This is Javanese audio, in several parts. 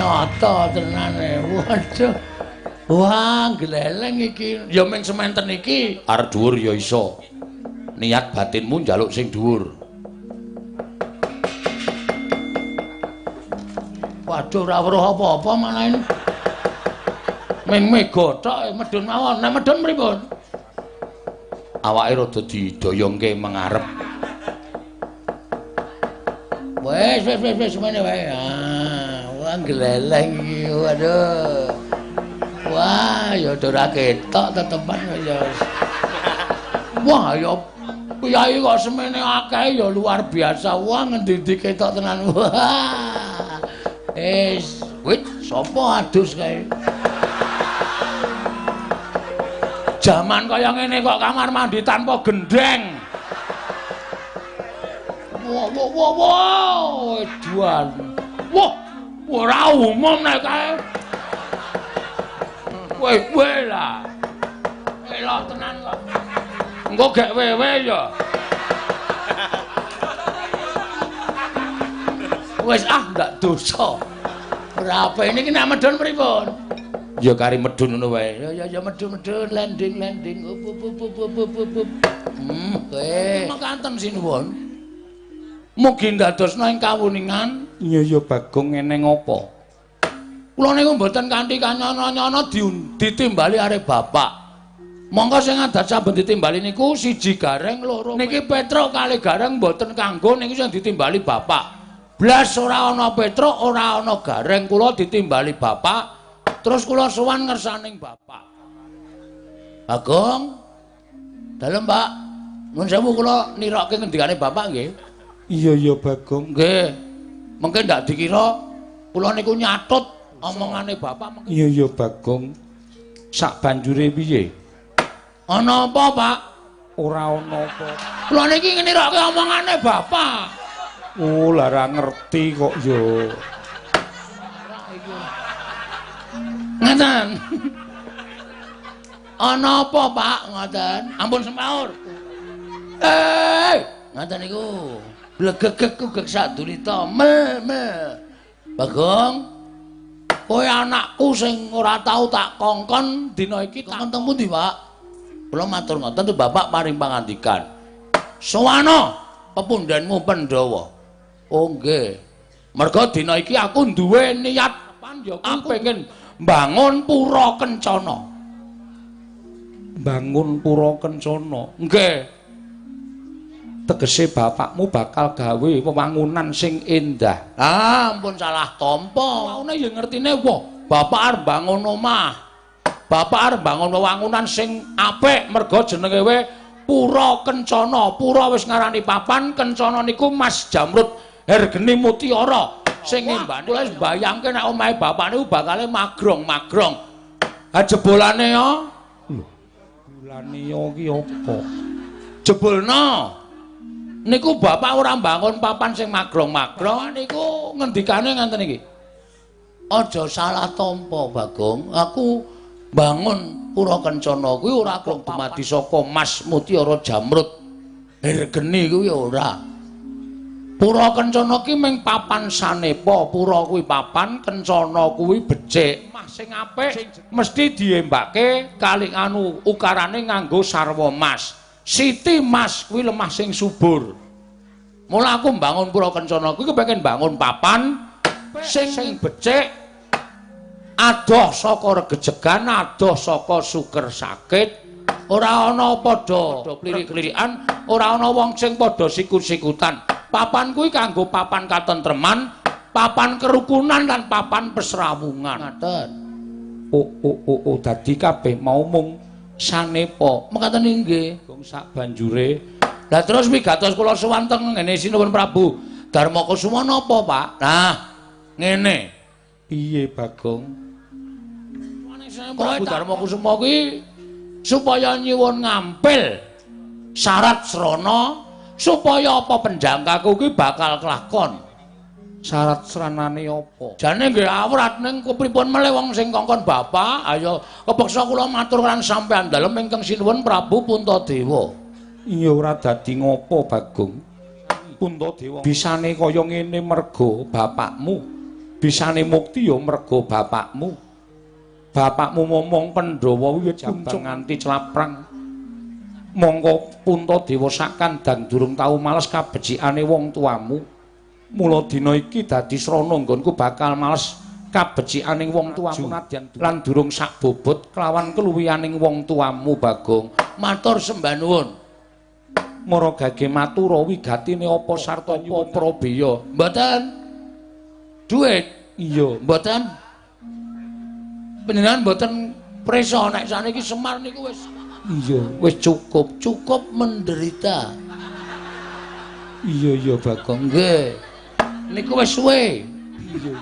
Nata tenane. Waduh. Wah, gleleng iki. Ya ming sementen iki. Arep dhuwur ya iso. Niat batinmu njaluk sing dhuwur. Waduh, ora weruh apa-apa malah. Ming mega tok medhun mawon. Nek medhun pripun? Awake rada didoyongke mengarep. Wes wes wes wes semene wae. Ah, wah gleleng iki. Waduh. Wah, ya ora ketok tetepan ya. Wah, ya piyai kok semene akeh ya luar biasa. Wah, ngendi-endi ketok tenan. Wah. Wis, wit sapa adus kae? Jaman kaya ngene kok kamar mandi tanpa gendeng. Wah, wah, wah, wah, edan. Wah, ora umum nek kae. Weh, weh lah. Elok tenan kok. Engko gek wewe ya. Wis ah ndak dosa. Ora apa ini nek medhun pripun? Ya kari medhun ngono wae. Ya ya ya medhun-medhun landing-landing. Up up up up up up up. Kowe mekaten sinuwun. Mugi ndadosna ing kawuningan. Iya ya Bagong ngene ngopo? Kula niku mboten kanthi kanyana-nyana ditimbali arep bapak. Monggo sing adat saben ditimbali niku siji gareng loro. Niki Petruk kali gareng mboten kanggo niku sing ditimbali bapak. Blas ora ana Petruk, ora ana gareng, kula ditimbali bapak. Terus kula sowan ngersaning bapak. Bagong. Dalem, Pak. Nuwun sewu kula nirokke ngendikane bapak nggih. Iya ya Bagong. Nggih. Mengke ndak dikira kula niku nyatut omongane bapak mengke. Iya ya Bagong. Sak banjure piye? Ana apa, Pak? Ora ana apa. Kula niki nirokke omongane bapak. Oh, lah ora ngerti kok ya. Ngoten. Ana apa, Pak? Ngoten. Ampun semaur. Ngoten niku. Blegegeg kugek sadulita. Mel mel. Bagong, kowe anakku sing ora tau tak kongkon dina iki tak teng pundi, Pak? Kula matur ngoten tuh bapak paring pangandikan. Sowana pepundhenmu Pandhawa. Oh nggih. Merga dina iki aku duwe niat ya aku pengen mbangun pura kencana. Mbangun pura kencana. Nggih. Tegese bapakmu bakal gawe wewangunan sing endah. Ah, ampun salah tampa. Waune ya ngertine wah, bapak arep bangun omah. Bapak arep bangun wewangunan sing apik merga jenenge we Pura Kencana. Pura wis ngarani papan, kencana niku Mas Jamrud Hergeni Mutiara sing ngembane. Kula wis mbayangke nek omahe bapak niku bakale magrong-magrong. Ha jebolane ya. Lho, jebolane ya ki apa? Jebolno. Niku bapak ora mbangun papan sing magrong-magrong niku ngendikane ngaten iki. Aja salah tampa, Bagong. Aku bangun pura kencana kuwi ora kok dumadi saka Mas Mutiara Jamrud Hergeni kuwi ora. Pura kencana ki ming papan sanepa, pura kuwi papan, kencana kuwi becik. Mah sing apik mesti diembake kali anu ukarane nganggo sarwa mas. Siti mas kuwi lemah sing subur. Mula aku mbangun pura kencana kuwi kepengin bangun papan sing becik, adoh saka regejegan, adoh saka suker sakit, ora ana padha klirik-klirikan, ora ana wong sing padha sikut-sikutan. Papan kuwi kanggo papan katentreman, papan kerukunan lan papan pesrawungan. Ngaten. Oh oh oh oh dadi kabeh mau mung sanepa. Mekaten inggih. Gong sak banjure. Lah terus wigatos kula sowan teng ngene Sinuwun Prabu Darma Kusuma napa, Pak? Nah, ngene. Piye, Bagong? Prabu Darma Kusuma kuwi supaya nyuwun ngampil syarat srana supaya apa penjangkaku kuwi bakal kelakon. Syarat sranane apa? Jane nggih awrat ning kepripun melih wong sing kongkon bapak, ayo kepeksa kula matur lan sampeyan dalem ingkang sinuwun Prabu Puntadewa. Iya ora dadi ngopo, Bagong. Puntadewa bisane kaya ngene merga bapakmu Bisane mukti ya merga bapakmu. Bapakmu momong Pandhawa wiwit jabang nganti claprang. Mongko Puntadewa sakandang durung tau males kabecikane wong tuamu. Mula dina iki dadi srana nggonku bakal males kabecikaning wong tuamu nadyan lan durung sak bobot kelawan keluwihaning wong tuamu Bagong. Matur sembah nuwun. Mara gage matura wigatine apa sarta apa prabeya? Mboten. Duit? Iya, mboten. Panjenengan mboten prisa nek saniki Semar niku wis iya, wis cukup, cukup menderita. Iya, iya Bagong. Nggih. Niku wis suwe. Iya.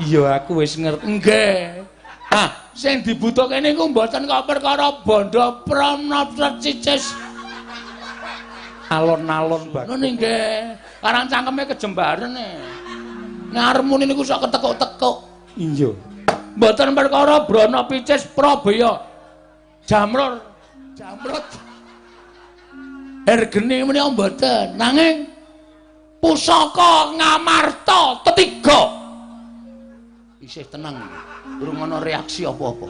Iya, aku wis ngerti. Nggih. Ah, sing dibutuhke niku mboten kok perkara bondo promnopret cicis. Alon-alon Bagong. Ngono nggih. Karang cangkeme kejembaren e. Nek arep muni niku sok ketekuk-tekuk. Iya. Mboten perkara brana picis prabeya. Jamrur, jamrut. Ergene menika mboten. Nanging pusaka Ngamarta tetiga. Isih tenang, durung ana reaksi apa-apa.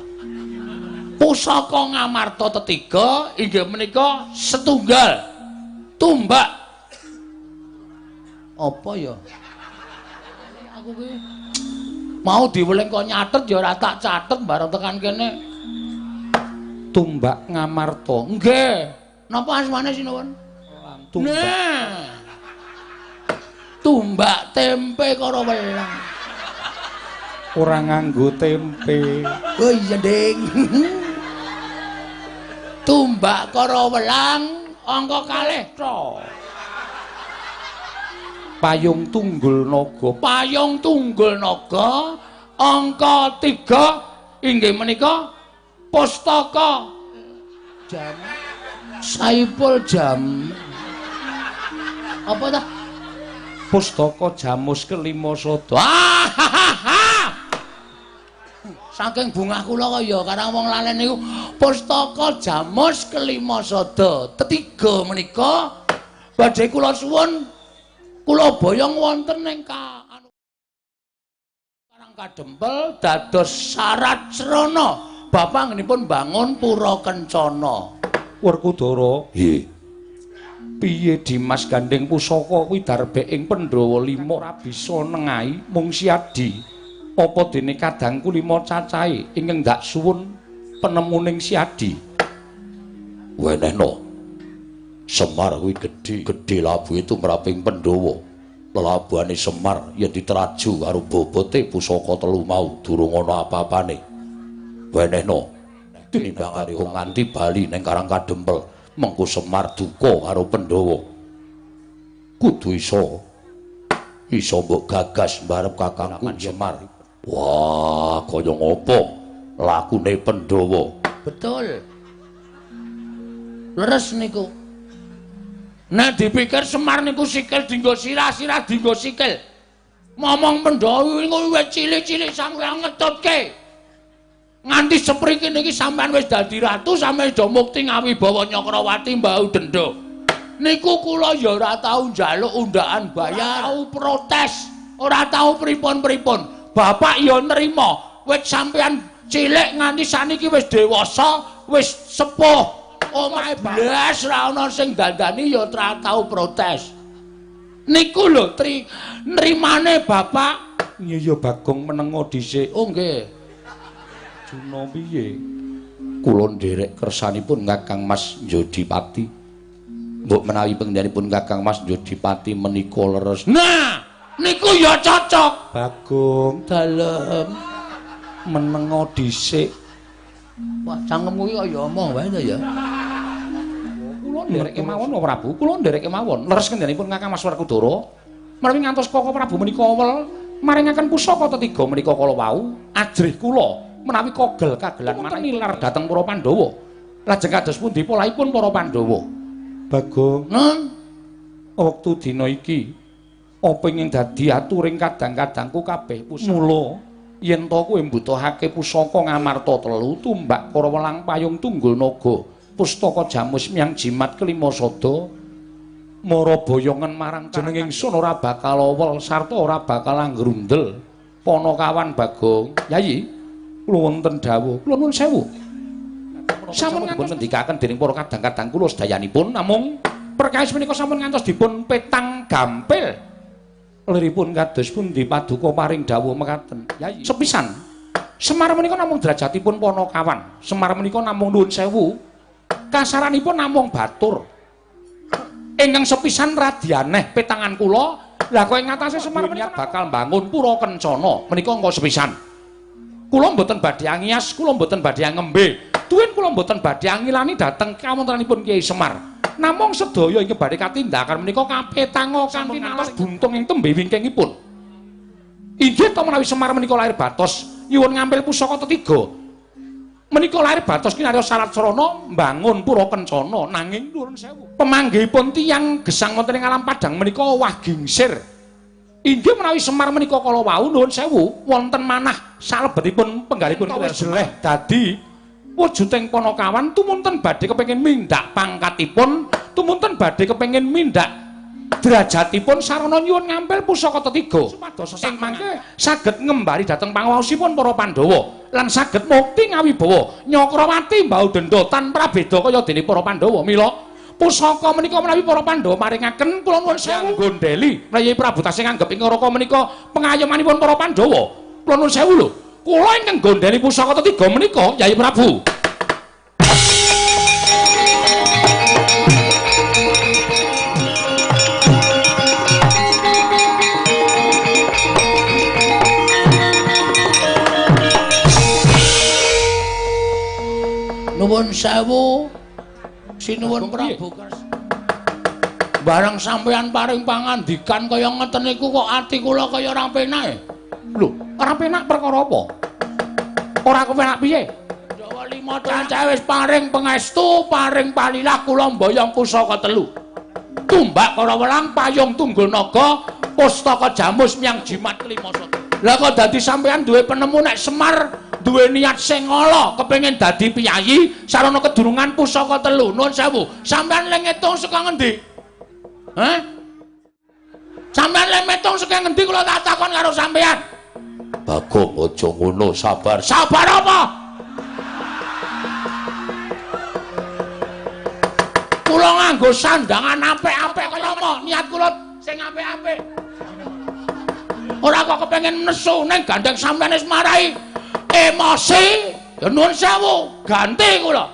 Pusaka Ngamarta tetiga inggih menika setunggal tumbak. Apa ya? Aku ki mau diweling kok nyatet ya ora tak catet bareng tekan kene. Tumbak Ngamarta. Nggih. Napa asmane sinuwun? Tumbak. Nah. Tumbak tempe karo welang. Ora nganggo tempe. Oh iya, Ding. Tumbak karo welang angka kalih to. Payung tunggul naga. Payung tunggul naga angka 3 inggih menika pustaka jam Saipul jam apa ta? Pustaka Jamus kelima sada. Saking bungah kula kaya karang wong lalen niku pustaka Jamus kelima sada. Tetiga menika badhe kula suwun kula boyong wonten ing Karang Kadempel dados syarat srana bapak nggenipun bangun pura kencana. Werkudara, nggih. Piye Dimas gandeng pusaka kuwi darbek ing Pandhawa 5 ora bisa nengahi mung Siadi. Apa dene kadangku 5 cacahe ingkang ndak suwun penemuning Siadi. Wenehno. Semar kuwi gedhe, gedhe labuhe tumraping Pandhawa. Lelabuhane Semar yen diteraju karo bobote pusaka telu mau durung ana apa-apane. Wenehno tinimbang arep nganti bali ning Karang Kadempel, mengko Semar duka karo Pandhawa. Kudu iso iso mbok gagas mbarep kakangku Semar. Wah, kaya ngopo lakune Pandhawa? Betul. Leres niku. Nek dipikir Semar niku sikil dienggo sirah, sirah dienggo sikil. Momong Pandhawa niku wis cilik-cilik sampeyan ngetutke. Nganti sepriki niki sampean wis dadi ratu, sampeyan do mukti ngawibawa Nyakrawati mbau denda. Niku kula ya ora tau njaluk undaan bayar, tau protes, ora tau pripun-pripun. Bapak ya nrima, wis sampean cilik nganti saniki wis dewasa, wis sepuh. Omahe blas ora ana sing dandani ya ora tau protes. Niku lho tri nrimane bapak. Iya ya Bagong menengo dhisik. Oh nggih. Juna piye? Kula nderek kersanipun Kakang Mas Jodipati. Mbok menawi panjenenganipun Kakang Mas Jodipati menika leres. Nah, niku ya cocok. Bagong dalem menengo dhisik. Wah, cangkemmu iki kaya omong wae to ya. Kula nderek kemawon Prabu, kula nderek kemawon. Leres kendhanipun Kakang Mas Werkudara. Menawi ngantos Koko Prabu menika wel maringaken pusaka tetiga menika kala wau, ajrih kula menawi kogel kagelan maneh nilar dhateng para Pandhawa. Lajeng kados pundi polahipun para Pandhawa? Bagong, nun, wektu dina iki apa ing dadi aturing kadang-kadangku kabeh pusaka. Mula yen to kowe mbutuhake pusaka Ngamarta telu, tumbak kara welang payung tunggul naga, pustaka Jamus miang jimat kelima sada, Mara boyongan marang jeneng ingsun ora bakal owel sarta ora bakal anggrundel. Panakawan Bagong, Yayi, kula wonten dawuh, kula nuwun sewu. Sampun ngantos ngendikaken dening para kadang-kadang kula sedayanipun namung perkawis menika sampun ngantos dipun petang gampil. Liripun kados pundi paduka paring dawuh mekaten. Yayi, sepisan. Semar menika namung derajatipun panakawan. Semar menika namung nuwun sewu. Kasaranipun namung batur. Ingkang sepisan radi aneh petangan kula. Lah kok ing ngatasé Semar menika bakal mbangun pura kencana menika angka sepisan. Kula mboten badhe angias, kula mboten badhe ngembe. Tuwin kula mboten badhe angilani dhateng kawontenanipun Kyai Semar. Namung sedaya ingkang badhe katindakan menika kapetanga kanthi nalas buntung ing tembe wingkingipun. Inggih to menawi Semar menika lahir batos nyuwun ngampil pusaka tetiga. Menika lahir batos kinarya sarat sarana mbangun pura kencana nanging nuwun sewu. Pemanggihipun tiyang gesang wonten ing alam padhang menika owah gingsir. Inggih menawi Semar menika kala wau nuwun sewu wonten manah salebetipun penggalipun jeleh dadi wujuding panakawan tumunten badhe kepengin mindhak pangkatipun, tumunten badhe kepengin mindhak derajatipun sarana nyuwun ngampil pusaka tetiga supados ing mangke saged ngembari dhateng panguwaosipun para Pandhawa lan saged mukti ngawibawa Nyakrawati mbau denda tanpa beda kaya dene para Pandhawa. Mila pusaka menika menawi para Pandhawa maringaken kula nuwun sewu gondeli menawi Prabu tasih nganggep ing neraka menika pengayomanipun para Pandhawa. Kula nuwun sewu lho, kula ingkang gondeli pusaka tetiga menika Yayi Prabu. Nuwun sewu sinuwun Prabu Kresna. Bareng sampeyan paring pangandikan kaya ngeten niku kok ati kula kaya ora penak. Lho, ora penak perkara apa? Ora kepenak piye? Jawa lima cacah wis paring pangestu, paring palilah kula mboyong pusaka telu. Tumbak kara welang, payung tunggul naga, pustaka jamus miang jimat kelima sata. Lah kok dadi sampeyan duwe penemu nek Semar duwe niat sing ala kepengin dadi piyayi sarana kedurungan pusaka telu. Nuwun sewu, sampeyan le ngitung saka ngendi? Hah? Sampeyan le ngitung saka ngendi kula tak takon karo sampeyan. Bagong aja ngono, sabar. Sabar apa? Kula nganggo sandangan apik-apik kaya apa? Niat kula sing apik-apik. Ora kok kepengin nesu ning gandeng sampeyan wis marai emosi. Ya nuwun sewu, ganti kula.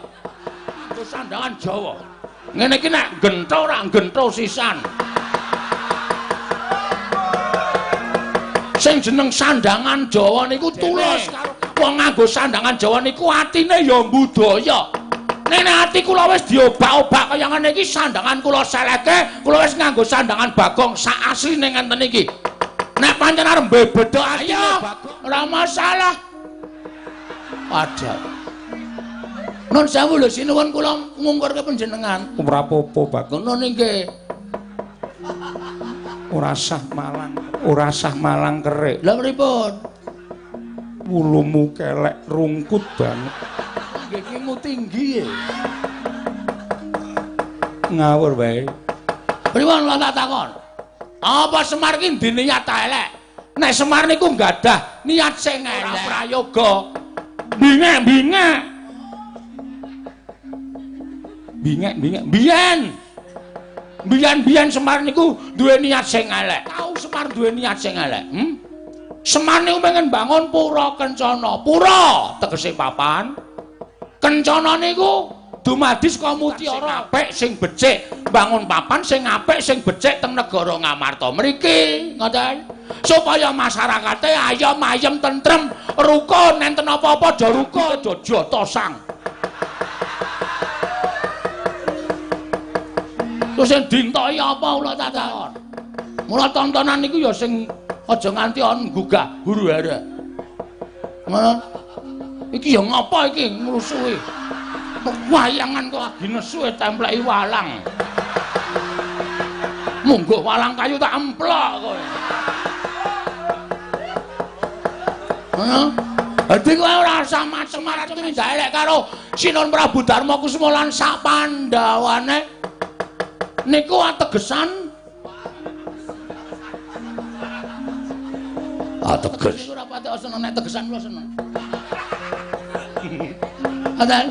Nganggo sandangan Jawa. Ngene iki nek gentho ora gentho sisan. Sing jeneng sandangan Jawa niku tulus. Wong nganggo sandangan Jawa niku atine ya budaya. Nek ati kula wis diobak-obak kaya ngene iki sandangan kula seleke, kula wis nganggo sandangan Bagong sak asline ngenten iki. Nek pancen arep mbebedhok atine Bagong ora masalah. Waduh. Nun sewu lho sinuwun kula ngungkurke panjenengan. Ora apa-apa Bagong. Ngono nggih. Ora sah malang, ora sah malang kerik. Lha pripun? Wulumu kelek rungkut banget. Nggih kimu tinggi e. Ngawur wae. Pripun kula tak takon? Apa Semar ki ndiniat ta elek? Nek Semar niku nggadah niat sing elek prayoga. Bingek-bingek. Bingek-bingek. Biyen. Biyen-biyen Semar niku duwe niat sing elek. Tau Semar duwe niat sing elek. Semar niku pengen bangun pura kencana. Pura tegese papan. Kencana niku dumadi saka mutiara apik sing becik, bangun papan sing apik sing becik teng negara Ngamarta mriki, ngoten. Supaya masyarakate ayom ayem tentrem, rukun, enten apa-apa aja rukun, aja jotosang. Terus sing dintoki apa kula tak takon. Mula tontonan niku ya sing aja nganti on nggugah huru-hara. Ngono. Iki ya ngapa iki ngrusuhi? Wayangan kok lagi nesu templeki walang. Mungguh walang kayu tak emplok kowe. Heeh. Dadi kowe ora usah macem-macem njalek karo Sinuwun Prabu Darma Kusuma lan sak pandhawane. Niku ategesan. Ateges. Niku ora patek seneng nek tegesan kula seneng. Ngoten.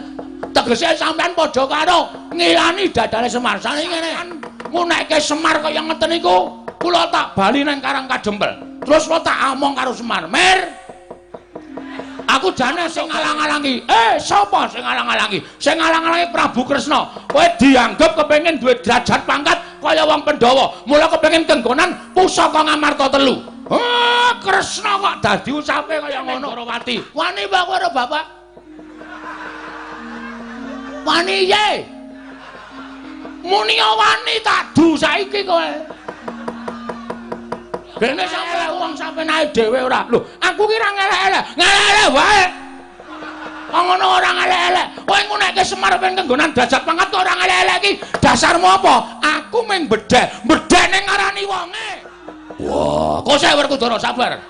Tegese sampean padha karo ngilani dadane Semar. Sane ngene. Ngunekke Semar kaya ngeten niku, kula tak bali nang Karang Kadempel. Terus kula tak among karo Semar. Mir. Aku jane sing ngalang-alangi. Sapa sing ngalang-alangi? Sing ngalang-alangi Prabu Kresna. Kowe dianggep kepengin duwe derajat pangkat kaya wong Pandhawa. Mula kepengin kenggonan pusaka Ngamarta telu. Kresna kok dadi ucape kaya ngono. Ndorowati. Wani apa kowe karo bapak? Wani ye. Muni wani tak du saiki kowe. Dene sampe wong sampenae dhewe ora. Lho, aku ki ora ngelek-elek. Ngelek-elek wae. Wong ngono ora ngelek-elek. Kowe ngunekke Semar ben kenggonan derajat pangkat kok ora ngelek-elek iki. Dasarmu apa? Aku mung bedhek. Bedhek ning ngarani wonge. Wah, kok saya Werkudara sabar.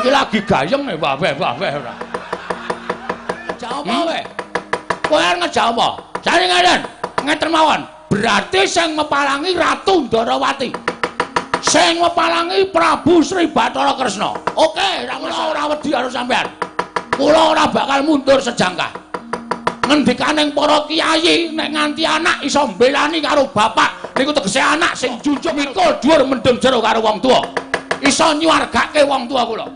Iki lagi gayeng e wah-wah ora. Ngejak apa kowe? Kowe arep ngejak apa? Jare ngeten, ngeten mawon. Berarti sing mepalangi Ratu Ndorowati. Sing mepalangi Prabu Sri Bathara Kresna. Oke, ora wedi karo sampean. Kula ora bakal mundur sejangkah. Ngendikaning para kiai nek nganti anak iso mbelani karo bapak niku tegese anak sing junjung mikul dhuwur mendem jero karo wong tuwa. Iso nyuwargake wong tuwa kula.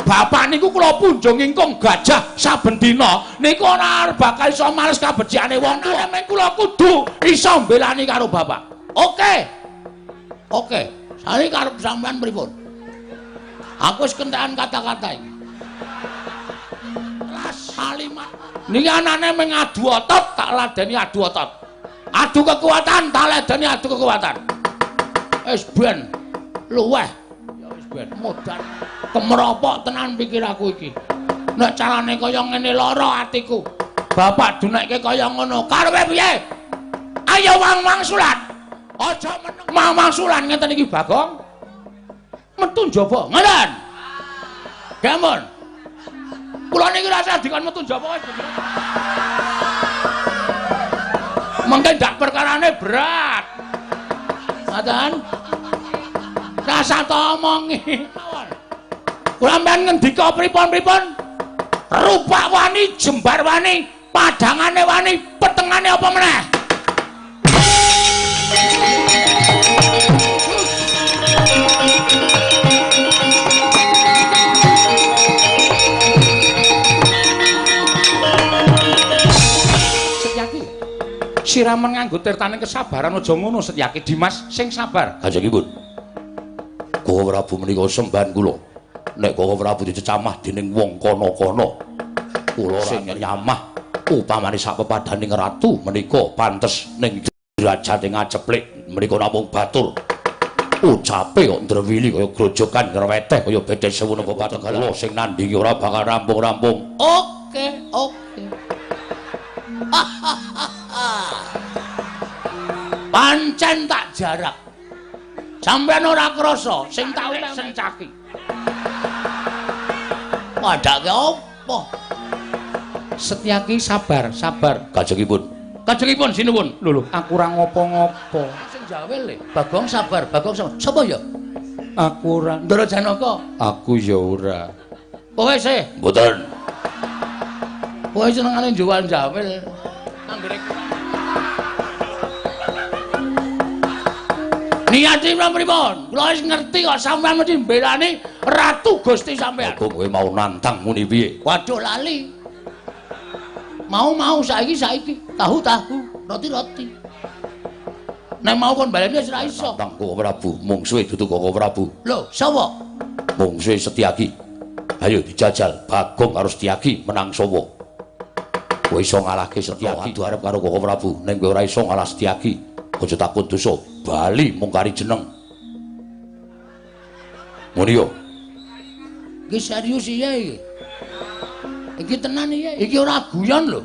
Bapak niku kula punjung ingkung gajah saben dina niku ora bakal iso males kabecikane wong tuwa. Nek kula kudu iso mbelani karo bapak. Oke. Oke. Sari karep sampean pripun? Aku wis kentekan kata-kata iki. Kelas kalimat. Niki anane mung adu otot tak ladeni adu otot. Adu kekuatan tak ladeni adu kekuatan. Wis ben luweh. Ya wis ben modar. Kemropok tenan pikiraku iki. Nek carane kaya ngene lara atiku. Bapak dunekke kaya ngono. Karepe piye? Ayo wang-wangsulan. Aja meneng wang-wangsulan ngeten iki Bagong. Metu njaba. Ngoten. Gampun. Kula niki rasa dikon metu njaba wis. Mengke ndak perkarane berat. Ngoten. Rasa to omongi. Kula sampean ngendika pripun-pripun? Rupak wani, jembar wani, padangane wani, petengane apa meneh? Setyaki. Siramen nganggo tirtaning kesabaran aja ngono Setyaki Dimas sing sabar. Kanjengipun. Koko Prabu menika sembahan kula. Nek Koko Prabu dicecamah dening wong kono-kono, kula sing nyamah upamane sak pepadaning ratu menika pantes ning derajate ngaceplik menika namung batur. Ucape kok ndrewili kaya grojogan ngreweteh kaya bedhe sewu napa patenggal kula sing nandhingi ora bakal rampung-rampung. Oke, oke. Pancen tak jarak. Sampeyan ora krasa sing tak sencaki. Padake apa? Setyaki sabar, sabar. Kajengipun. Kajengipun sinuwun. Lho lho, aku ora ngopo-ngopo. Sing jawel le. Bagong sabar, Bagong sabar. Sapa ya? Aku ora. Ndara Janaka. Aku ya ora. Kowe sih? Mboten. Kowe senengane jual jawel. Anggere niate pripun? Kula wis ngerti kok sampean mesti mbelani Ratu Gusti sampean. Kok kowe mau nantang muni piye? Waduh lali. Mau-mau saiki-saiki, tahu-tahu, roti-roti. Nek mau kon baleni wis ora iso. Nantang Koko Prabu, mungsuhe dudu Koko Prabu. Lho, sapa? Mungsuhe Setyaki. Ayo dijajal Bagong karo Setyaki menang sapa? Kowe iso ngalahke Setyaki adu arep karo Koko Prabu, ning kowe ora iso ngalah Setyaki. Aja takut dosa, bali mung kari jeneng. Muni yo. Iki serius iya iki. Iki tenan iya, iki ora guyon lho.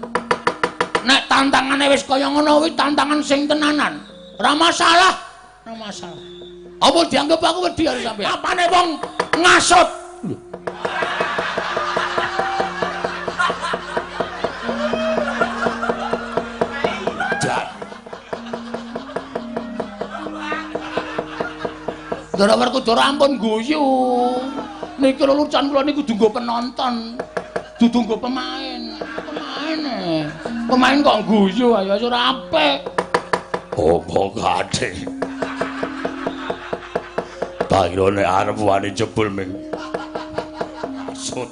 Nek tantangane wis kaya ngono kuwi tantangan sing tenanan. Ora masalah, ora masalah. Apa dianggep aku wedi karo sampeyan? Apane wong ngasut? Lho. Ndara Werkudara ampun guyu. Niki lelucon kula niku kudu nggo penonton. Dudu nggo pemain. Pemain. Pemain kok guyu ayo ora apik. Opo kate. Tak kira nek arep wani jebul ming. Sut.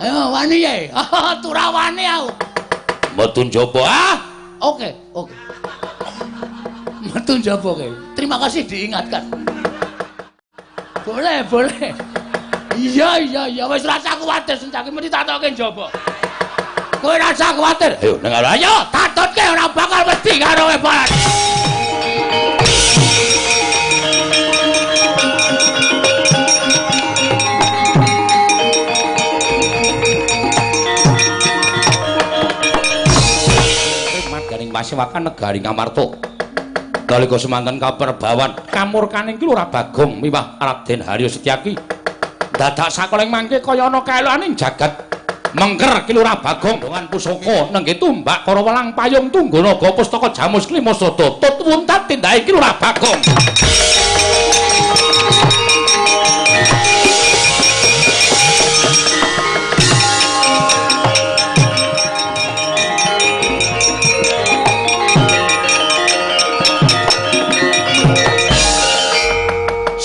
Ayo wani ye. Tura wani aku. Metu njaba ah. Oke, oke. Metu njaba kowe. Terima kasih diingatkan. Boleh, boleh. Iya, iya, iya. Wis rasa kuwatir sencake mesti tatoke njaba. Kowe rasa kuwatir. Ayo nang ayo tatutke ora bakal wedi karo kowe, Pak. Garing pasiwakan negari Ngamarta. Nalika semanten kaperbawan kamurkaning Ki Lurah Bagong miwah Raden Haryo Setyaki dadak sakoling mangke kaya ana kaeloaning jagat mengker Ki Lurah Bagong dongan pusaka nengge tumbak kara welang payung tunggu naga pustaka jamus klima sada tut wuntat tindake Ki Lurah Bagong.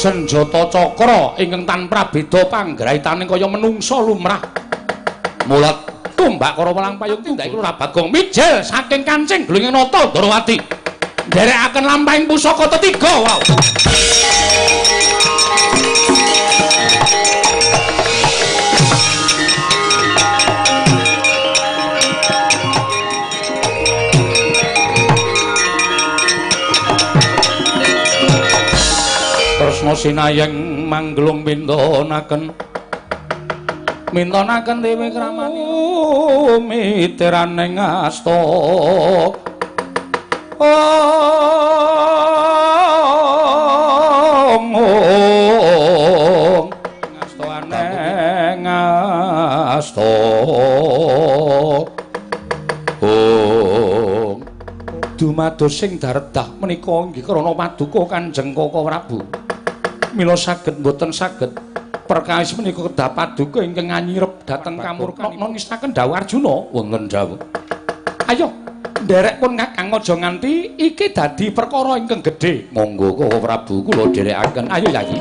Senjata cakra ingkang tanpa beda panggraitane kaya menungsa lumrah. Mulat tumbak kara welang payung tindake Lurah Bagong mijil saking kancing glinging nata Ndorowati. Nderekaken lampahing pusaka tetiga. Wow. Kresna sinayeng mangglung mintonaken mintonaken dewi kramani mitiraning asta ong asta aneng asta ong dumados sing daredah menika inggih krana paduka Kanjeng Kaka Prabu. Mila saged mboten saged perkawis menika kedah paduka ingkang nganyirep dhateng kamurka ngistaken dawuh Arjuna wonten dawuh. Ayo nderek pun Kakang aja nganti iki dadi perkara ingkang gedhe. Monggo Kaka Prabu kula dherekaken. Ayo Yayi.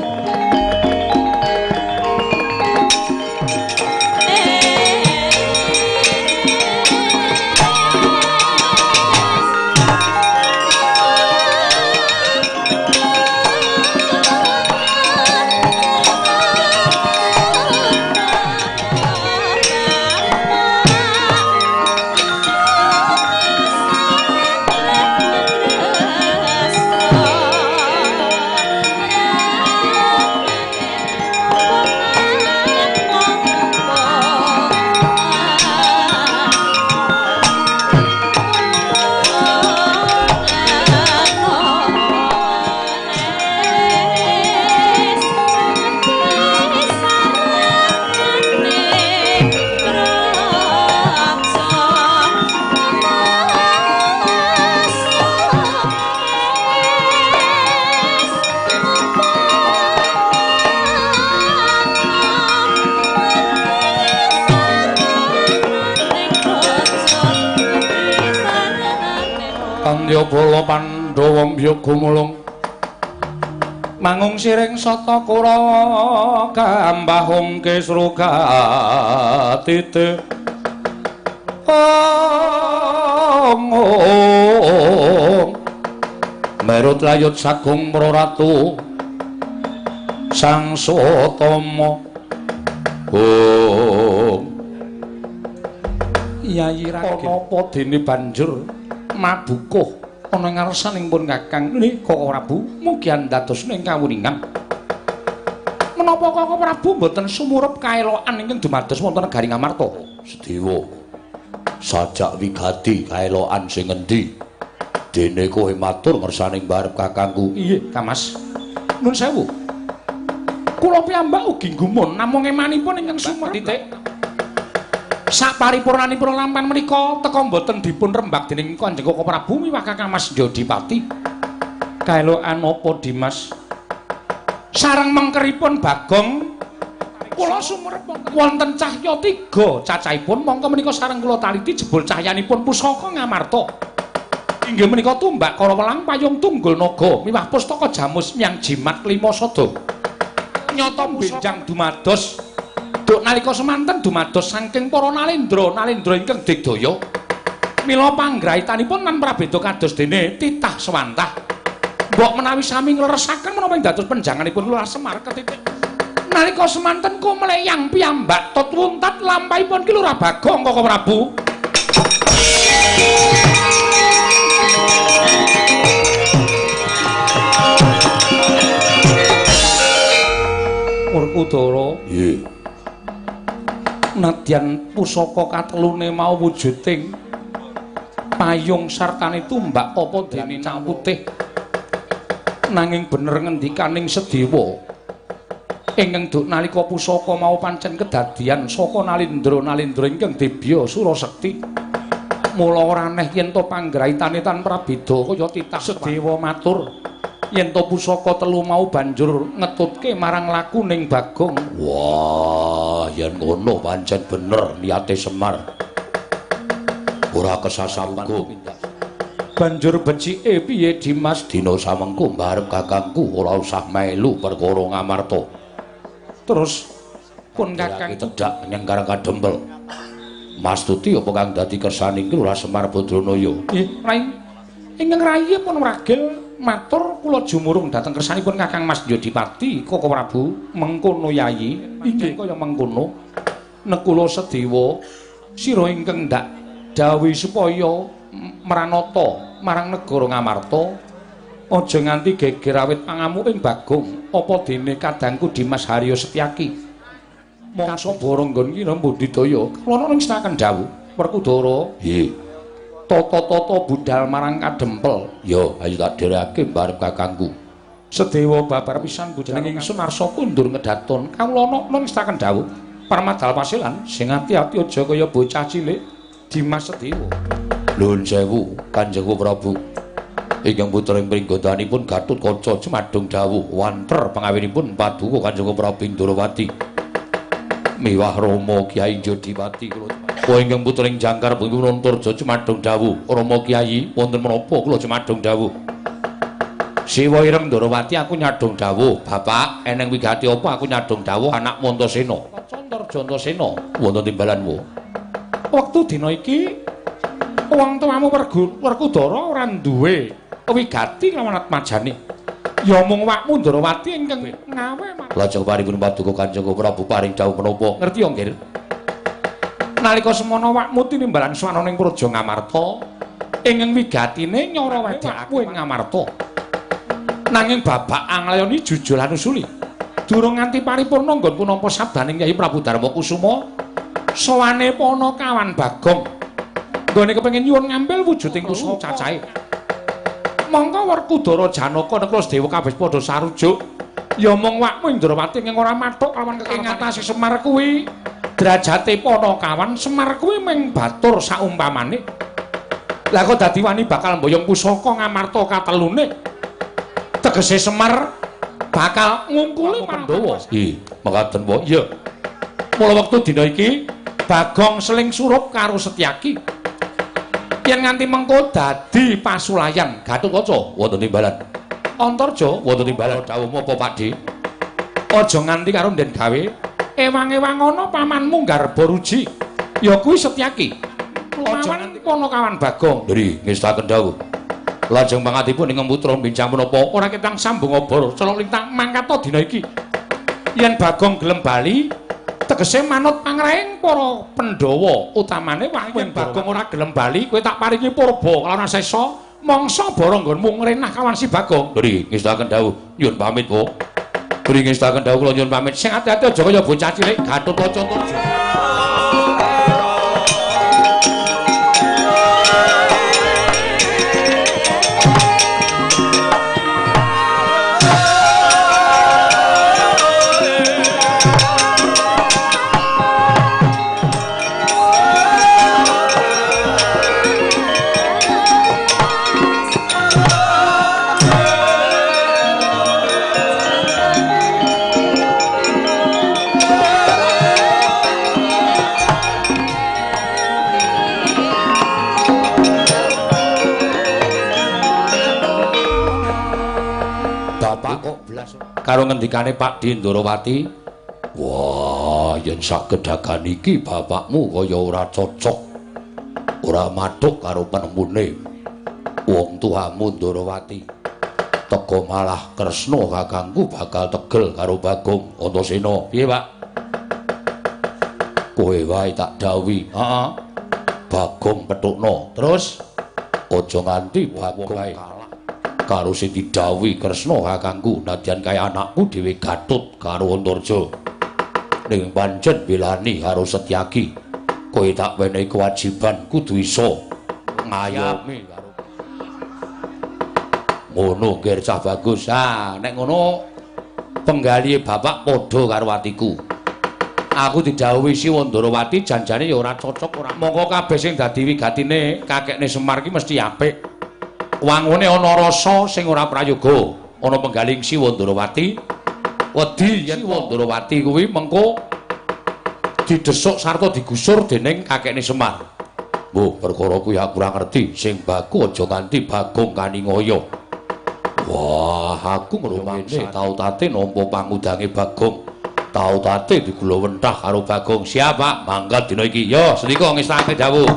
Bala Pandhawa mbya gumulung mangung siring sata Kurawa kambahung kisru katite ong merut layut sagung praratu Sang Sutama ong Yayi Ragil napa dene banjur mabukuh ana ngarsaning pun Kakang nika Kaka Prabu mugi andados ing kawuningan menapa Kaka Prabu mboten sumurep kaelokan ingkang dumados wonten negari Ngamarta. Sedewa sajak wigati kaelokan sing endi dene kowe matur ngersaning barep kakangku. Iya Kamas nun sewu kula piyambak ugi gumun namung emanipun ingkang sumurep titik saparipurnanipun lampan menika teka mboten dipun rembag dening Kanjeng Kaka Prabu miwah Kakang Mas Jodipati. Kaelokan apa Dimas? Sareng mengkeripun Bagong kula sumerep wonten cahya tiga cacahipun mongko menika sareng kula taliti jebul cahyanipun pusaka Ngamarta. Inggih menika tumbak Karawelang payung tunggul naga miwah pustaka jamus miang jimat lima sada. Nyata benjang dumados duk nalika semanten dumados saking para nalendra nalendra ingkang digdaya. Mila panggraitanipun lan prabeda kados dene titah sewantah. Mbok menawi sami ngleresaken menapa ing dados penjanganipun Lurah Semar ketitik. Nalika semanten kumleyang piyambak tut wuntat lampahipun Ki Lurah Bagong Koko Prabu. Werkudara, nggih. Nadyan pusaka katelune mau wujuding payung sartane tumbak apa dene cah putih. Nanging bener ngendikaning Sedewa ingkang duk nalika pusaka mau pancen kedadian saka nalindra-nalindra ingkang dibya Surasekti. Mula ora aneh yen to panggraitane tan prabeda kaya titah Sedewa matur yen to pusaka telu mau banjur ngetutke marang lakuning Bagong. Wah, yen ngono pancen bener niate Semar. Ora kesasapan. Banjur becike piye Dimas? Dina samengko mbarep kakangku ora usah melu perkara Ngamarta. Terus pun kakang tedhak menyang Karang Kadempel. Mas Tuti apa kang dadi kersaning Lurah Semar Badranaya? Nggih, rai. Ingkang rayi pun ragil matur kula jumurung dhateng kersanipun Kakang Mas Yodipati Koko Prabu mengkono yayi. Inggih kaya mengkono. Nekula Sedewa sira ingkang ndak dawuhi supaya mranata marang negara Ngamarta aja nganti geger awit pangamuking Bagong apa dene kadangku Dimas Haryo Setyaki. Mangsa baranggon ki mbudidaya kula ngestaken dawuh Werkudara. Nggih. Tata-tata budal marang Kadempel. Ya, ayo tak dherekake mbarep kakangku. Sedewa babar pisan jeneng ingsun arsa kundur ngedaton kawula ngestaken dawuh Parmadal Pasilan sing ati-ati aja kaya bocah cilik Dimas Sedewa. Nuwun sewu Kanjeng Prabu. Ingkang putra ing pringgotanipun Gatotkaca jumadung dawuh wanter pangawinipun paduka Kanjeng Prabu Ndorowati. Miwah Rama Kyai Jodipati kula. Oh ingkang putra ing Jangkar pun Antarja jumadung dawuh Rama Kyai wonten menapa kula jumadung dawuh. Siwa ireng Ndorowati aku nyadong dawuh. Bapak eneng wigati apa aku nyadong dawuh anakmu Antasena. Antarja Antasena wonten timbalanmu. Wektu dina iki wong tuamu Werkudara ora duwe wigati lawan atmajane. Ya mung wakmu Ndorowati ingkang ngawe. Lajeng paripun paduka Kanjeng Prabu paring dawuh menapa? Ngerti ya, Nggir? Nalika semono wakmu tinimbalan swana ning Praja Ngamarta, ingkang wigatine nyara wedakku ing Ngamarta. Nanging babak anglayoni jujur lan usuli. Durung nganti paripurna nggonku nampa sabdaning Kyai Prabu Darma Kusuma, sowane Panakawan Bagong. Nggone kepengin nyuwun ngambil wujuding pusaka cacahe. Mongko Werkudara Janaka Nekla Sedewa kabeh padha sarujuk. Ya mung wakmu Indrawati ing ora mathuk lawan ing atase Semar kuwi derajate Panakawan Semar kuwi mung batur saumpamane. Lah kok dadi wani bakal mboyong pusaka Ngamarta katelune. Tegese Semar bakal ngungkuli Pandhawa. Nggih, mekaten wae. Iya. Mula wektu dina iki Bagong seling surup karo Setyaki. Yen nganti mengko dadi pasulayan Gatotkaca wonten timbalan. Antarja wonten timbalan dawuhmu apa Pakdhe? Aja nganti karo Nden gawe ewang-ewang ana pamanmu Garba Ruji. Ya kuwi Setyaki. Aja nganti Panakawan Bagong. Nggih, ngestaken dawuh. Lajeng pangatipun ingkang putra bincang menapa ora ketang sambung obor celok lintang mangkata dina iki. Yen Bagong gelem bali tegese manut pangrahing para Pandhawa utamane yen Bagong ora gelem bali kowe tak paringi purba kalawan sesa mangsa bara nggonmu ngrenah kawan si Bagong. Nggih, ngestaken dawuh nyuwun pamit, Bu. Nggih, ngestaken dawuh kula nyuwun pamit. Sing ati-ati aja kaya bocah cilik Gatotkaca Antarja. Karo ngendikane Pakdhe Ndorowati, wah, yen sagedagan iki bapakmu kaya ora cocok. Ora mathuk karo penemune. Wong tuamu Ndorowati. Tega malah Kresna kakangku bakal tegel karo Bagong Antasena. Piye, Pak? Kowe wae tak dawuhi. Heeh. Bagong petukno. Terus aja nganti Bagong kalah karo sing didhawuhi Kresna kakangku, nadyan kaya anakku dhewe Gatut karo Antarja. Ning pancen belani karo Setyaki. Kowe tak wenehi kewajiban kudu iso ngayomi karo ngono ngger cah bagus. Ah, nek ngono penggalihe bapak padha karo atiku. Aku didhawuhi Siwa Ndorowati janjane ya ora cocok ora. Mongko kabeh sing dadi wigatine kakekne Semar ki mesti apik. Wangune ana rasa sing ora prayoga. Ana penggaling Siwa Ndorowati. Wedi yen Siwa Ndorowati kuwi mengko didesuk sarta digusur dening kakekne Semar. Mbuh, perkara kuwi aku ora ngerti. Sing baku aja nganti Bagong kaningaya. Wah, aku ngrungokne tau tate nampa pangudange Bagong. Tau tate digula wentah karo Bagong. Siap, Pak. Mangkat dina iki. Yo, sendika ngestake dawuh.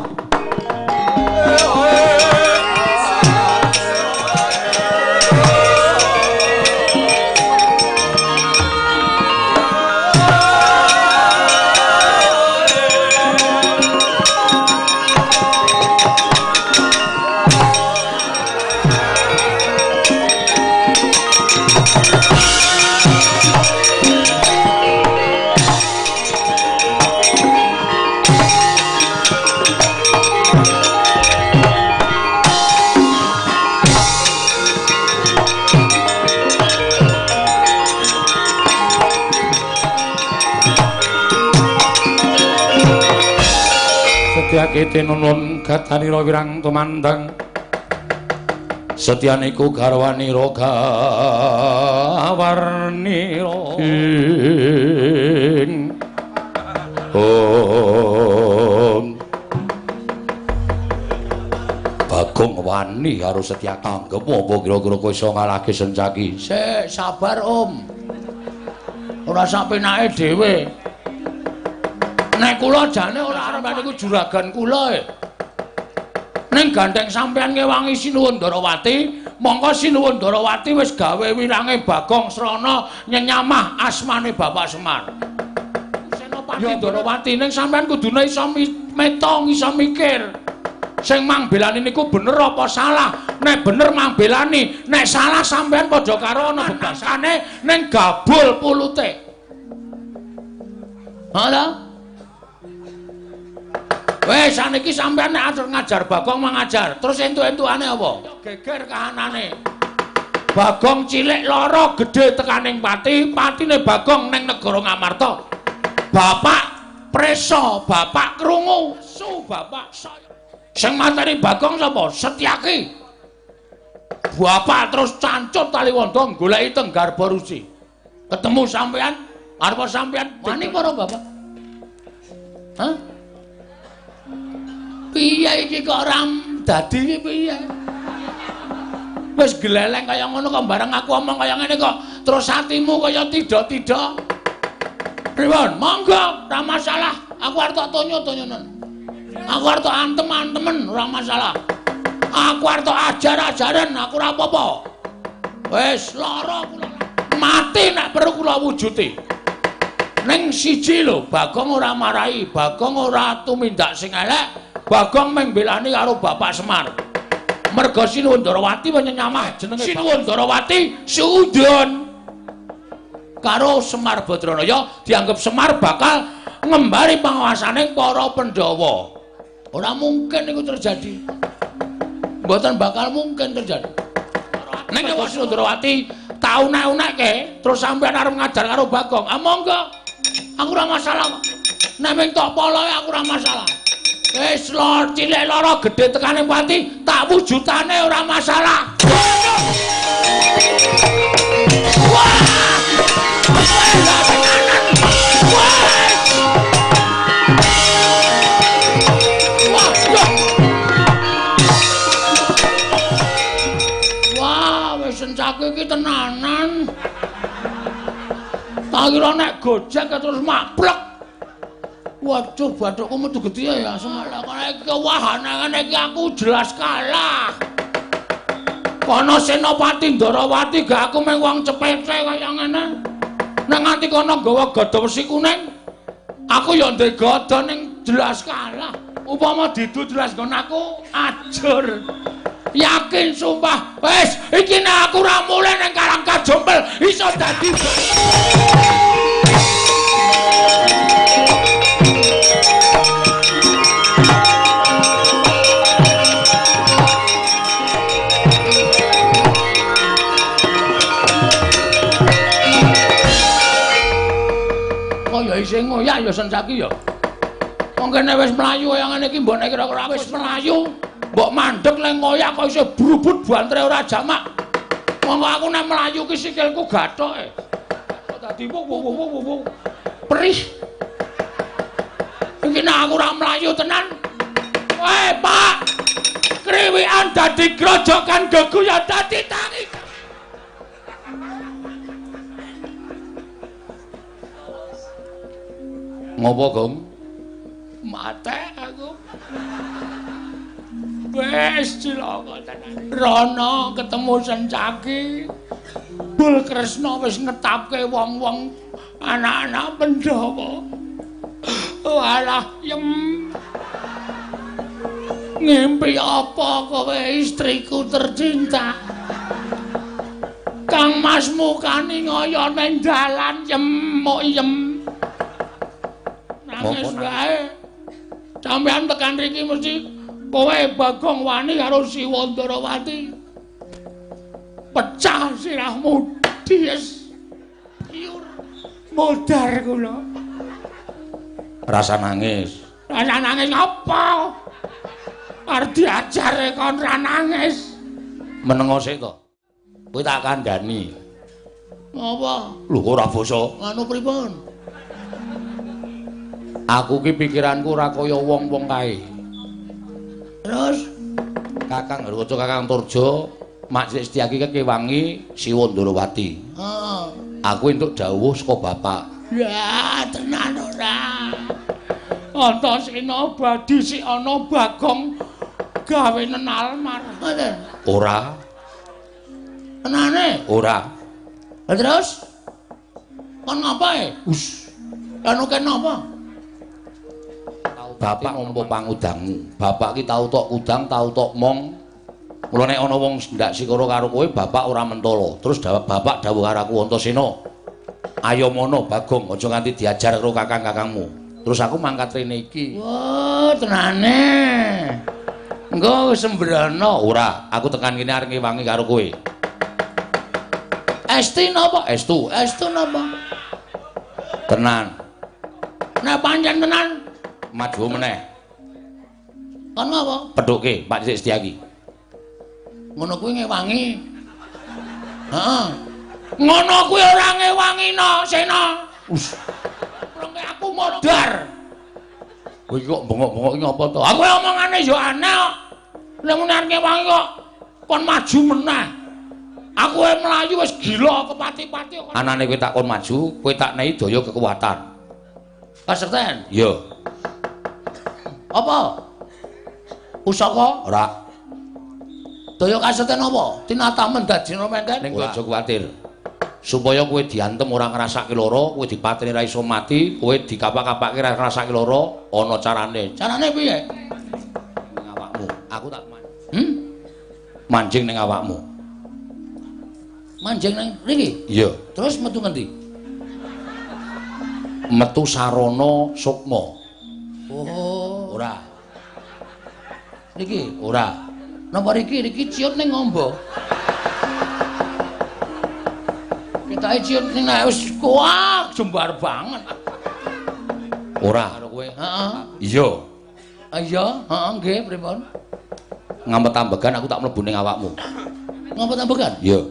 Setyake tinunun gatanira wirang tumandang. Setyaniku garwanira gawarnira ing om. Bagong wani karo Setyaki. Anggep apa kira-kira kowe iso ngalahke Sencaki? Sik, sabar, Om. Ora sak penake dhewe. Nek kula jane ora arep niku juragan kula e. Ning gandeng sampeyan ngewangi Sinuwun Ndorowati, mongko Sinuwun Ndorowati wis gawe wirange Bagong Srana nyenyamah asmane Bapak Semar. Senopati Ndorowati ning sampeyan kudune iso metong, iso mikir. Sing mangbelani niku bener apa salah? Nek bener mangbelani, nek salah sampeyan padha karo ana bebasane ning gabul pulute. Ha? Wes saniki sampeyan nek arep ngajar Bagong mangajar, terus entuk-entukane apa? Geger kahanane. Bagong cilik lara gedhe tekaning pati, patine Bagong ning negara Ngamarta. Bapak preso, bapak krungu, su bapak saya. Sing mateni Bagong sapa? Setyaki. Bapak terus cancut taliwondo goleki teng Garba Ruci. Ketemu sampeyan, arep sampeyan wani para bapak. Hah? Piye iki kok ora dadi iki piye? Wis gleleng kaya ngono kok bareng aku omong kaya ngene kok terus atimu kaya tidak-tidak. Pripun? Monggo, ora masalah. Aku arep tok tonyo-tonyonen. Aku arep tok antem-antemen, ora masalah. Aku arep tok ajar-ajaren, aku ora apa-apa. Wis lara kula. Mati nek perlu kula wujuti. Ning siji lho, Bagong ora marahi, Bagong ora tumindak sing elek. Bagong mung mbelani karo Bapak Semar. Merga Sinuwun Ndorowati menyamah jenenge Sinuwun Ndorowati suudon karo Semar Badranaya dianggep Semar bakal ngembari panguasane para Pandhawa. Ora mungkin iku terjadi. Mboten bakal mungkin terjadi. Nek Sinuwun Ndorowati tau unek-unekke terus sampeyan arep ngajar karo Bagong. Ah monggo. Aku ora masalah. Nek mung tok poloe aku ora masalah. Wis lor cilik lara gedhe tekane pati tak wujudane ora masalah. Wah! Wah, wis Sencaki iki tenanan. Tak kira nek gojek terus maplek. Waduh, bathukku metu gedhe ya semalah. Iki wah, ngene iki aku jelas kalah. Kono Senopati Ndarawati gak aku mung wong cepete kaya ngene. Nek nganti kono nggawa gada wesi kuning, aku ya ndek gada ning jelas kalah. Upama didu jelas nggon aku ajur. Yakin sumpah, wis iki nek aku ora mulih ning Karang Kajompel iso dadi. Kaya isih ngoyak ya Sencaki ya. Wong kene wis mlayu kaya ngene iki mbok nek kira-kira wis mlayu, mbok mandeg le ngoyak kok isih brubut bantre ora jamak. Monggo aku nek mlayu ki sikilku gathoke. Kok dadi wuh wuh wuh wuh. Perih. Iki nek aku ora mlayu tenan. Weh, Pak. Kriwikan dadi grojokan geguyon dadi tangi. Ngopo, Gong? Mate aku. Wes cilaka tenan. Rono ketemu Sencaki. Bul Kresna wis ngetapke wong-wong anak-anak Pandhawa. Walah, yem. Ngimpi apa kowe istriku tercinta? Kang Mas mukane ngoyo ning dalan yem mok yem. Nangis wae. Sampeyan tekan riki mesti kowe Bagong wani karo Siwa Ndarawati. Pecah sirahmu dies. Yur modar kula. Rasa nangis. Rasa nangis apa? Arep diajare kon ra nangis. Menengo sik to. Kowe tak kandhani. Apa? Lho kok ora basa? Anu pripun? Aku ki pikiranku ora kaya wong-wong kae. Terus Kakang Garuda Kakang Turjo, Mak Cilik Setyaki ki kewangi Siwa Ndarawati. Heeh. Aku entuk dawuh saka bapak. Ya, tenan ora. Antasena badi sik ana Bagong gawe nenalmar. Ngoten. Ora. Tenane? Ora. Lah terus kon ngapae? Us. Anu kene apa? Bapak nampa pangudangmu. Bapak ki tau tok udang, tau tok mong. Mula nek ana wong ndak sikara karo kowe, bapak ora mentala. Terus bapak dawuh karo aku, Antasena, ayo mono Bagong, aja nganti diajar karo kakang-kakangmu. Terus aku mangkat rene iki. Wah, tenane. Engko wis sembrana. Ora, aku tekan kene arep ngewangi karo kowe. Esti napa? Estu. Estu napa? Tenan. Nek pancen tenan, maju meneh. Kon apa? Pedhuke Pak Cilik Setyaki. Ngono kuwi ngewangi. Heeh. Ngono kuwi ora ngewangi no, Sena. Us. Prongke aku modar. Kowe iki kok bengok-bengok iki ngapa to? Aku omongane ya aneh kok. Nek muni arep ngewangi kok kon maju meneh. Aku mlayu wis gila kepati-pati kok. Anane kowe tak kon maju, kowe tak nehi daya kekuatan. Kasekten? Iya. Apa? Pusaka? Ora. Daya kasekten apa? Tinatamen dadi menten? Ning aja kuwatir. Supaya kowe diantem ora ngrasake lara, kowe dipateni ra iso mati, kowe dikapak-kapake ra ngrasake lara, ana carane. Carane piye? Ning awakmu. Aku tak manjing ning awakmu. Manjing ning mriki? Iya. Terus metu ngendi? Metu sarana sukma. Oh, ora. Niki ora. Napa riki riki ciut ning ngombo. Ketoke ciut ning nek wis kuak jembar banget. Ora karo kowe. Heeh. Iya. Iya, heeh nggih pripun? Ngampet ambegan aku tak mlebu ning awakmu. Ngampet ambegan? Iya.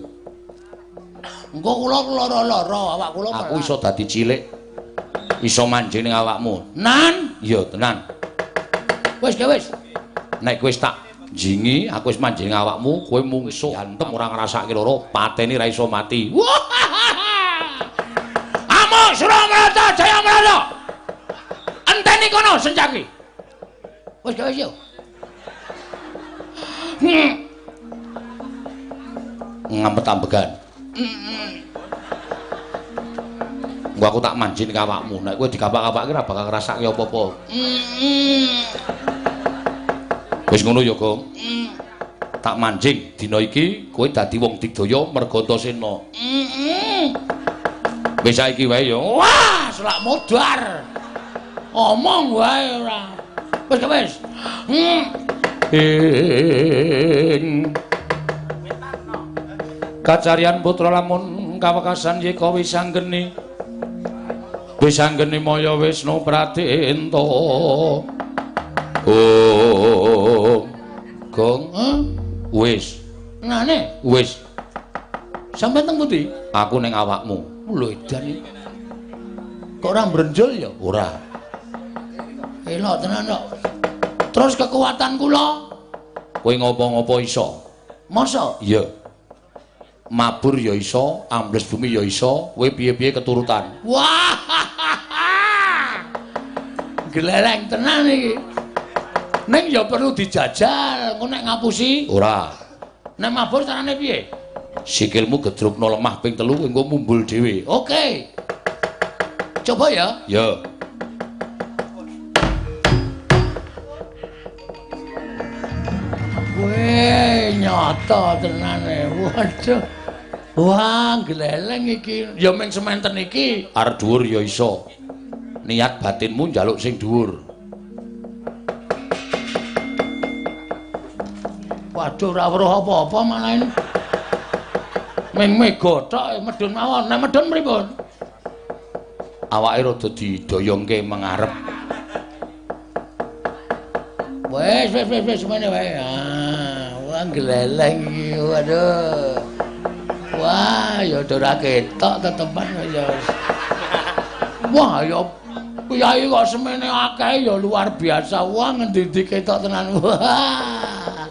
Engko kula lara-lara awak kula. Aku iso dadi cilik. Iso manjing ning awakmu. Nan? Iya, tenan. Wis, wis. Nek kowe wis tak jingi, aku wis manjing ning awakmu, kowe mungsuh antem ora ngrasake lara, pateni ra iso mati. Wah! Amo Suramarta Jayamrata. Enteni kono Sencaki. Wis gawe yo. Ngampet ambegan. Engko aku tak manjin kawakmu. Nek kowe dikapak-kapake ora bakal ngrasake apa-apa. Wis ngono ya, Gong. Tak manjing dina iki kowe dadi wong digdaya merga Antasena. Wis saiki wae ya. Wah, selak modar. Omong wae ora. Wis wis. Ing kacarian putra lamun kawekasan yeka wisanggeni. Wisanggeni maya Wisnu Pradenta. Oh. Gong, wis. Nane? Wis. Sampeyan teng pundi? Aku ning awakmu. Lho edan iki. Kok ora mbrenjul ya? Ora. Elok tenan kok. Terus kekuatan kula? Kowe ngopo-ngopo iso? Masa? Iya. Mabur ya iso, ambles bumi ya iso, kowe piye-piye keturutan. Wah. Gleleng tenan iki. Ning ya perlu dijajal, engko nek ngapusi? Ora. Nek mabur carane piye? Sikilmu gedrukno lemah ping 3 engko mumbul dhewe. Oke. Coba ya. Ya. Weh, nyata tenane. Waduh. Wah, gleleng iki. Ya ming sementen iki. Arep dhuwur ya iso. Niat batinmu njaluk sing dhuwur. Waduh, ora weruh apa-apa malah ini. Ming mega tok medhun mawon. Nek medhun pripun? Awake rada didoyongke mengarep. Wes wes wes wes semene wae. Ah, wah gleleng iki. Waduh. Wah, ya ora ketok tetepan ya. Wah, ya piyai kok semene akeh ya luar biasa. Wah, ngendi-endi ketok tenan. Wah.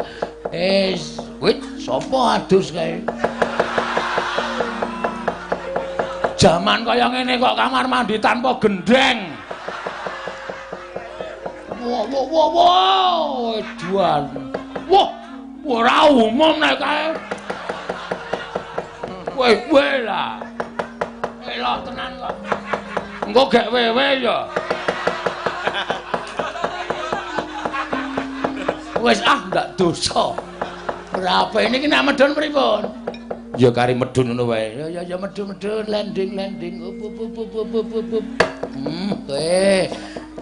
Wis, wit sapa adus kae? Jaman kaya ngene kok kamar mandi tanpa gendeng. Wah, wah, wah, wah, edan. Wah, ora umum nek kae. Weh, weh lah. Elok tenan kok. Engko gek wewe ya. Wis ah ndak dosa. Ora apa ini nek medhun pripun? Ya kari medhun ngono wae. Ya ya ya medhun-medhun landing-landing up up up up up up. Kowe.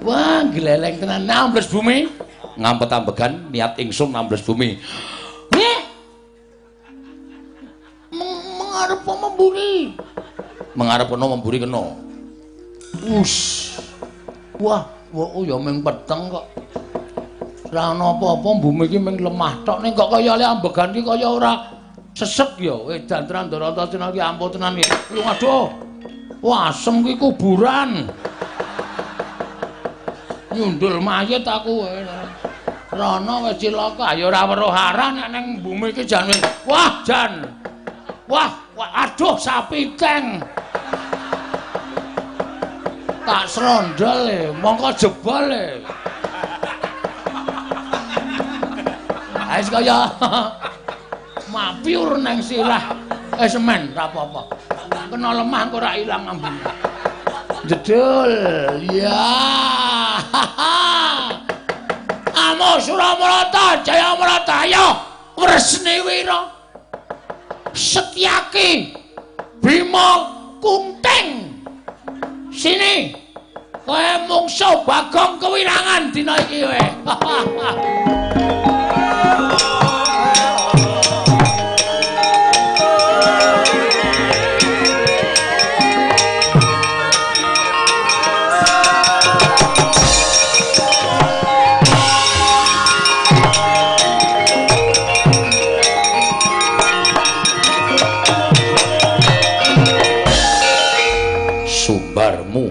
Wah, gleleng tenan ambles bumi. Ngampet ambegan niat ingsun ambles bumi. Mengarep memburi. Mengarep ana memburi kena. Us. Wah, wah ya ming peteng kok. Ora ana apa-apa bumi iki ming lemah tok ning kok kaya le ambegan iki kaya ora sesek ya. Edan tenan Ndorata tenan iki ampuh tenan iki. Lho aduh. Wah, asem ki kuburan. Nyundul mayit aku. Rono wis cilaka ya ora weruh arah nek ning bumi iki jan. Wah, jan. Wah, wah aduh sapi teng. Tak srondol e, mongko jebol e. Wis kaya mapiur nang sirah. Semen ora apa-apa. Kena lemah engko ora ilang ambune. Jedul. Ya. Amo Suramarta Jayamrata ayo Wresni Wira. Setyaki Bima Kunting. Sini. Kowe mungsuh Bagong kewirangan dina iki kowe. Sumbarmu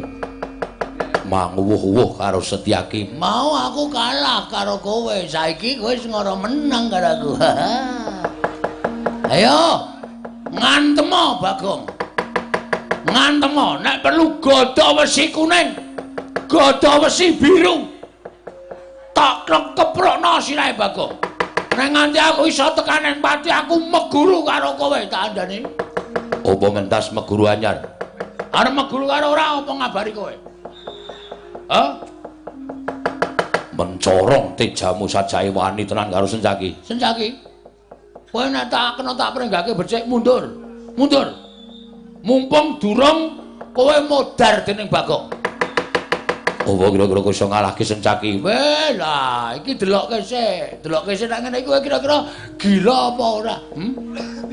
manguwuh-wuh karo Setyaki. Mau aku kalah karo kowe, saiki kowe wis ngoro menang karo aku. Ayo ngantemo Bagong. Ngantemo nek perlu gada wesi kuning, gada wesi biru. Tak keprokno sirahe Bagong. Nek nganti aku iso tekan ning pati aku meguru karo kowe tak andani. Apa mentas meguru anyar? Arep meguru karo ora apa ngabari kowe? Hah? Mencorong tejamu sajake wani tenan karo Sencaki. Sencaki. Kowe nek tak kena tak prenggake becik mundur. Mundur. Mumpung durung kowe modar dening Bagong. Apa kira-kira kowe iso ngalahke Sencaki? Weh lah, iki delokke sik. Delokke sik nek ngene iki kowe kira-kira gila apa ora?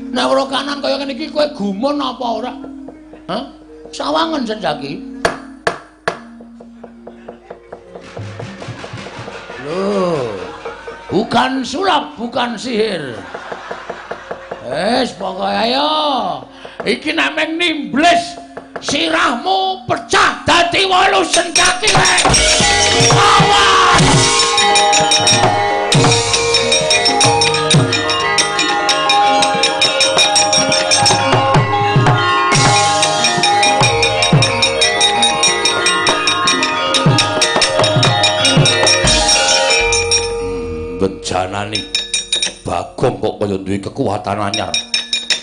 Nek ora kanan kaya ngene iki kowe gumun apa ora? Hah? Sawangen Sencaki. Loh, bukan sulap, bukan sihir. Wes pokoke ayo. Iki nek meng nimblis sirahmu pecah dadi 8 Sencaki wae. Awas! Bejanane Bagong kok kaya duwe kekuatan anyar.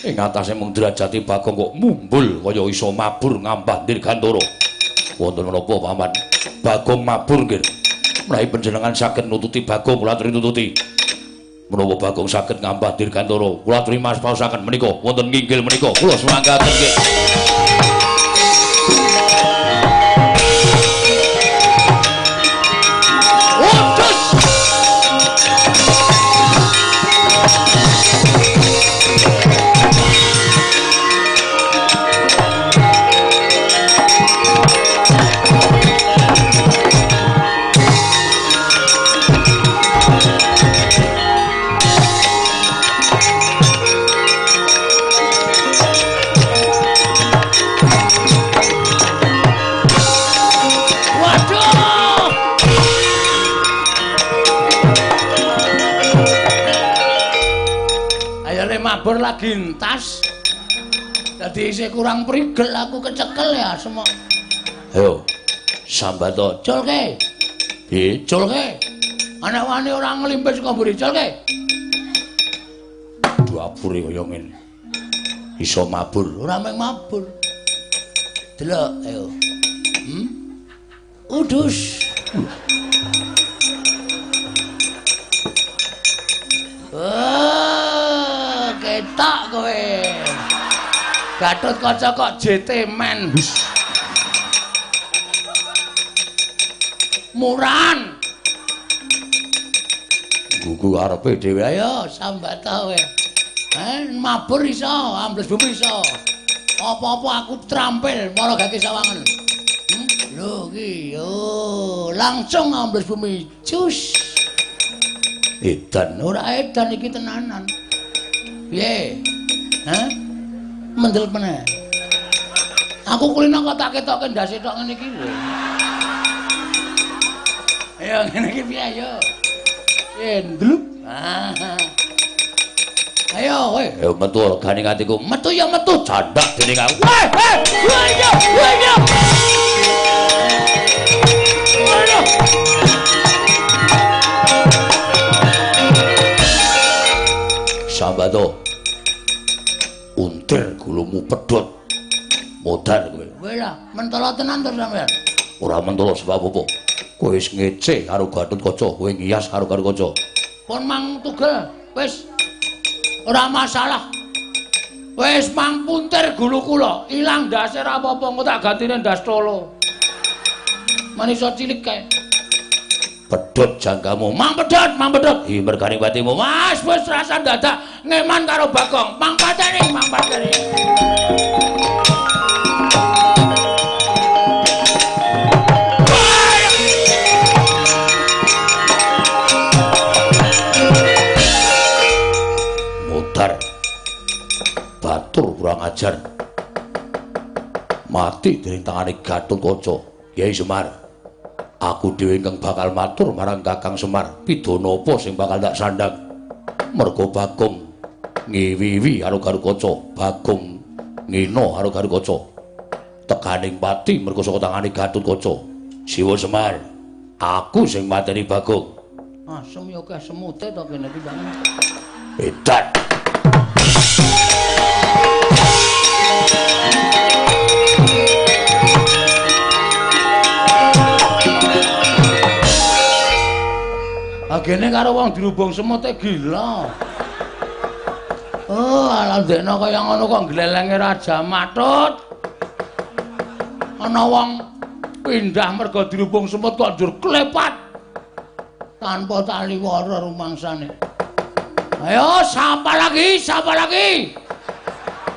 Ing atase mung derajate Bagong kok mumbul kaya iso mabur ngambah Dirgantara. Wonten menapa Paman? Bagong mabur nggih. Menawi panjenengan saged nututi Bagong kula aturi nututi. Menawa Bagong saged ngambah Dirgantara, kula aturi maspaosaken menika wonten nginggil menika. Kula sumanggaken nggih. Mabur lagi entas. Dadi isih kurang prigel aku kecekel ya semok. Ayo sambato culke. Piye culke? Anak wani ora nglimpis saka mburi culke. Duapure kaya ngene. Iso mabur, ora mung mabur. Delok ayo. Udus. Oh, ketok kowe. Gatotkaca kok JT men. Murahan. Gugu arepe dhewe. Ayo sambat ta kowe. Mabur iso, ambles bumi iso. Apa-apa aku trampil mara gake sawangan. Lho iki yo langsung ambles bumi. Cus. Edan ora edan iki tenanan. Piye? Hah? Mendel meneh. Aku kulino kok tak ketokke ndase tok ngene iki lho. Ayo ngene iki piye ayo. Piye ndlup. Ayo kowe. Ayo metu regane atiku. Metu ya metu jandak dening aku. Weh, weh, ayo, ayo. Ayo. Sambato. Untir gulumu pedhot. Modar kowe. Kowe lah mentolo tenan to sampean. Ora mentolo sebab apa? Kowe wis ngece karo Gatotkaca, kowe ngiyas karo Gatotkaca. Pun mang tugel, wis ora masalah. Wis mang puntir gulu kula, ilang ndase ora apa-apa, engko tak gantine ndas tolo. Manisa cilik kae. Pedhot janggamu. Mang pedhot, mang pedhot. Hi mergane patimu. Mas wis rasa dadak ngeman karo Bagong. Mang pateni, mang pateni. Modar. Batur kurang ajar. Mati dening tangane Gatotkaca. Kyai Semar. Aku dhewe ingkang bakal matur marang Kakang Semar, pidana apa sing bakal tak sandhang? Merga Bagong ngiwiwi karo Gatotkaca, Bagong ngina karo Gatotkaca. Teganing pati mergo saka tangane Gatotkaca. Siwa Semar, aku sing mateni Bagong. Asem ya akeh semute to kene iki, Bang. Edan. Agene karo wong dirubung semute gila. Oh, ala ndekno kaya ngono kok glelenge Raja Matut. Ana wong pindah mergo dirubung semut kok njur klepat. Tanpa tali wara rumangsane. Ayo, sapa lagi? Sapa lagi?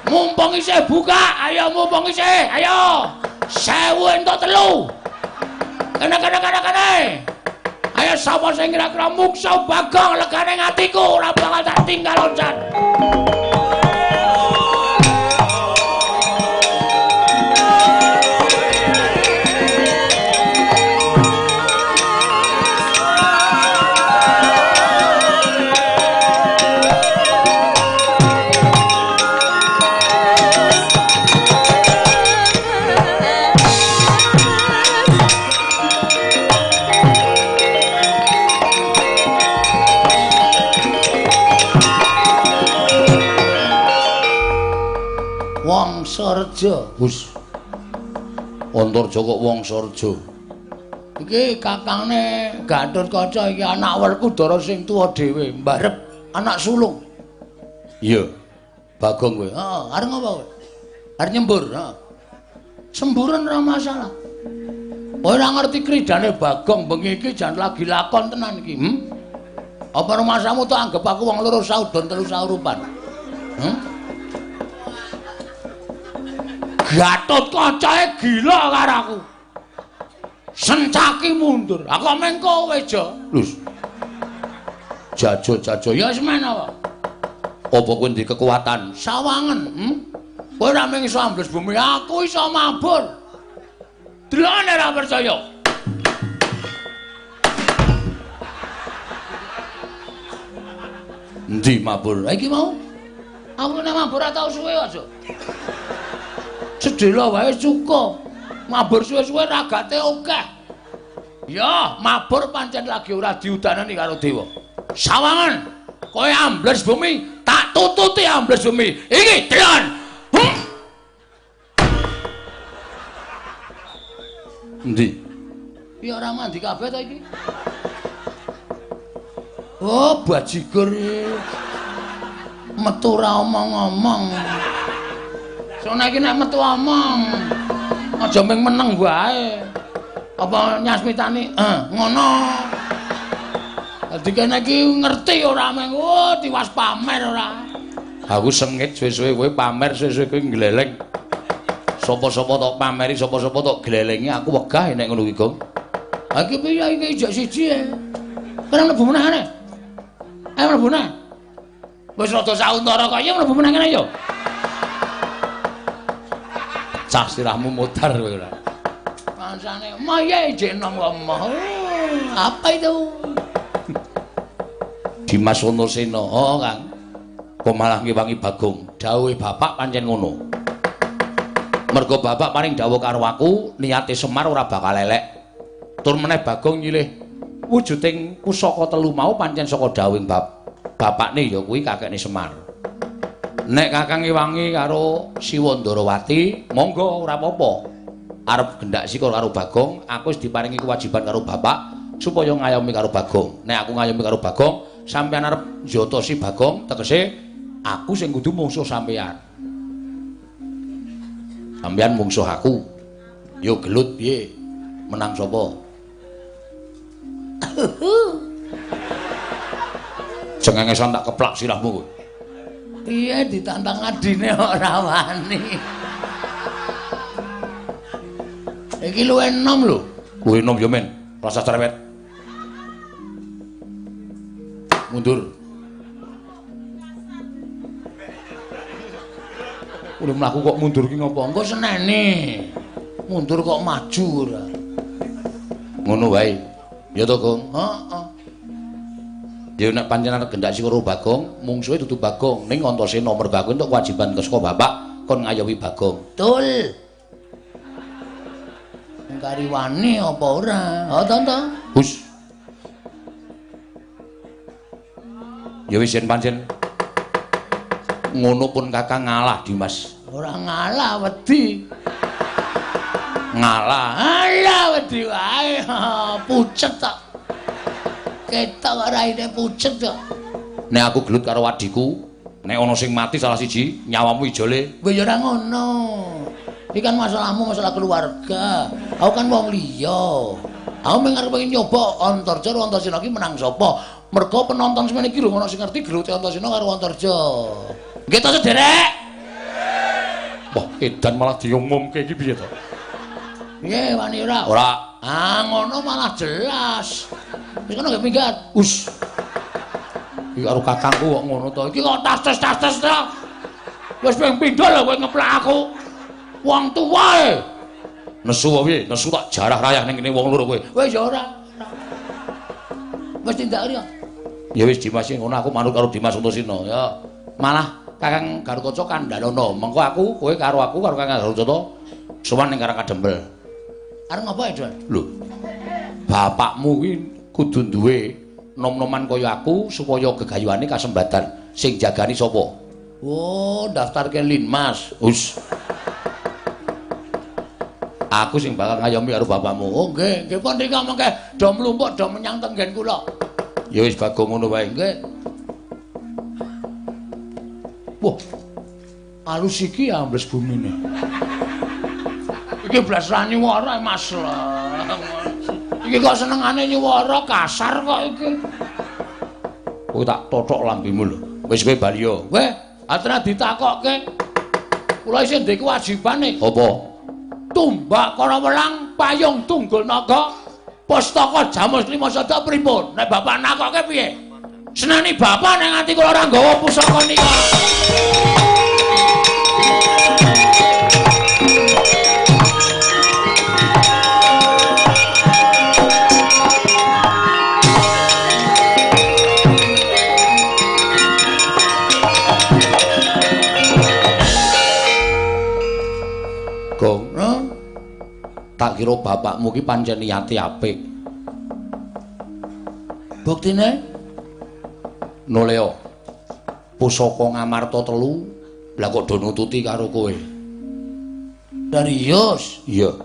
Mumpung isih buka, ayo mumpung isih, ayo. 1000 entuk 3. Kene kene kene kene. Ayo sapa sing kira-kira muksa Bagong legane atiku ora bakal tak tinggal loncat. Wangsareja. Hus. Antarja kok Wangsareja. Iki kakangne Gatotkaca iki anak Werkudara sing tuwa dhewe, mbarep anak sulung. Iya. Bagong kowe. Heeh, arep ngopo kowe? Arep nyembur, heeh. Semburan ora masalah. Ora ngerti kridane Bagong bengi iki jan lagi lakon tenan iki, Apa rumasamu tok anggap aku wong loro saudon telu saurupan? Gatotkacae gila karo aku. Sencaki mundur. Aku meng kowe, Jo. Lus. Jajo-jajo ya wis men apa? Apa kowe ndek kekuatan? Sawangen, Kowe ora mung iso ambles bumi, aku iso mabur. Delokne ora percaya. Endi mabur? Iki mau. Aku nek mabur ora tau suwe kok, Jo. Sedhela wae cukup. Mabur suwe-suwe ragate akeh. Ya, mabur pancen lagi ora diudanani karo dewa. Sawangan, kowe ambles bumi, tak tututi ambles bumi. Iki delon. Endi? Ya ora mandi kabeh ta iki. Oh, bajigur. Metu ora omong-omong. Soale iki nek metu omong aja mung meneng wae. Apa nyasmitani ngono. Dadi kene iki ngerti ora mung oh tiwas pamer ora. Aku sengit suwe-suwe kowe pamer, suwe-suwe kowe ngleleng. Sapa-sapa tok pameri, sapa-sapa tok glelengi aku wegah nek ngono kuwi, Gong. Ha iki piye iki ijek siji e. Ora mlebu meneh kene. Ayo mlebu meneh. Wis rada sauntara kaya mlebu meneh kene yo. Cah sirahmu modar kowe ora. Pancane maye ijek enom kok emoh. Apa itu? Dimas Antasena. Oh, Kang. Kok malah ngewangi Bagong. Dawuhe bapak pancen ngono. Mergo bapak paring dawuh karo aku, niate Semar ora bakal elek. Tur meneh Bagong nyilih wujuding pusaka telu mau pancen saka dawuhing bapakne ya kuwi kakekne Semar. Nek kakang ngewangi karo Siwa Ndarawati, monggo ora apa-apa. Arep gendak sikor karo Bagong, aku wis diparingi kewajiban karo bapak supaya ngayomi karo Bagong. Nek aku ngayomi karo Bagong, sampeyan arep njotosi Bagong, tegese aku sing kudu mungsuh sampeyan. Sampeyan mungsuh aku. Yo gelut piye? Menang sapa? Cengengesan tak keplak sirahmu kowe. Piye ditantang adine ora wani. Iki luwih enom lho. Luwih enom ya men, rasa cerewet. Mundur. Udah mlaku kok mundur ki ngopo? Engko seneni. Mundur kok maju ora. Ngono wae. Ya to, Gong? Heeh. Ya nek pancen arep gendak sikoro Bagong, mungsuhe dudu Bagong, ning Antasena mergo aku entuk kewajiban saka bapak kon ngayomi Bagong. Betul. Kari wani apa ora? Ha to to? Hus. Ya wis yen pancen ngono pun Kakang ngalah, Dimas. Ora ngalah wedi. Ngalah. Alah wedi wae. Pucet tok. Ketok raine pucet kok. Nek aku gelut karo adhiku, nek ana sing mati salah siji, nyawamu ijole. Wis ya ora ngono. Iki kan masalahmu masalah keluarga. Aku kan wong liya. Aku mung arep pengen nyoba Antarja karo Antasena iki menang sapa? Mergo penonton semene iki lho ana sing ngerti gelute Antasena karo Antarja. Nggih to, Sederek? Wah, edan malah diumumke iki piye to? Piye wani ora? Ora. Ah, ngono malah jelas. Wis ngono nggih minggat. Us. Iki karo kakangku kok ngono to. Iki kok tas-tas to. Wis ping pindho lho kowe ngeplak aku. Wong tuwa e. Nesu apa piye? Nesu tak jarah rayah ning kene wong loro kowe. Wis ya ora. Wis tindak riyo. Ya wis Dimas ngono aku manut karo Dimas Antasena. Ya. Malah Kakang Garukaca kandhanono. Mengko aku kowe karo aku karo Kakang Garukaca sowan ning Karang Kadempel. Arep ngapa ya, Don? Lho. Bapakmu kuwi kudu duwe nom-noman kaya aku supaya gegayuhane kasembatan. Sing jagani sapa? Oh, daftarke Linmas. Hus. Aku sing bakal ngayomi karo bapakmu. Oh, nggih, nggih pun rika mengke do mlumpuk do menyang tenggen kula. Ya wis Bagong ngono wae. Nggih. Wah. Alus iki ambles bumine. Iki blas ra nyuwara Mas. Iki kok senengane nyuwara kasar kok iki. Kowe tak tothok lambemu lho. Wis kowe bali yo. Kowe atena ditakokke. Kula isih ndek kewajibane. Apa? Tumbak kara welang payung tunggul naga pustaka Jamus Lima Sada pripun? Nek bapak nakokke piye? Seneni bapak nek nganti kula ora nggawa pusaka nika. Gong, tak kira bapakmu ki pancen niate apik. Buktine? Noleo. Pusaka Ngamarta 3, lah kok do nututi karo kowe. Serius? Iya.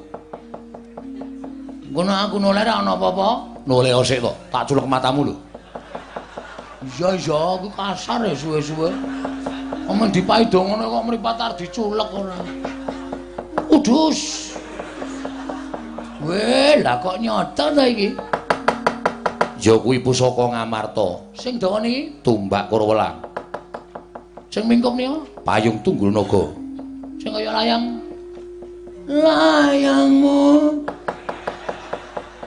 Ngono aku noleh ra ana apa-apa. Noleo sik to, tak culek matamu lho. Iya iya, aku kasar ya suwe-suwe. Omong dipaido ngono kok mripat arep diculek ora. Udus. Weh, lah kok nyata ta iki? Ya kuwi pusaka Ngamarta. Sing dawa niki tumbak karo welang. Sing mingkup niku payung tunggul naga. Sing kaya layang. Layangmu.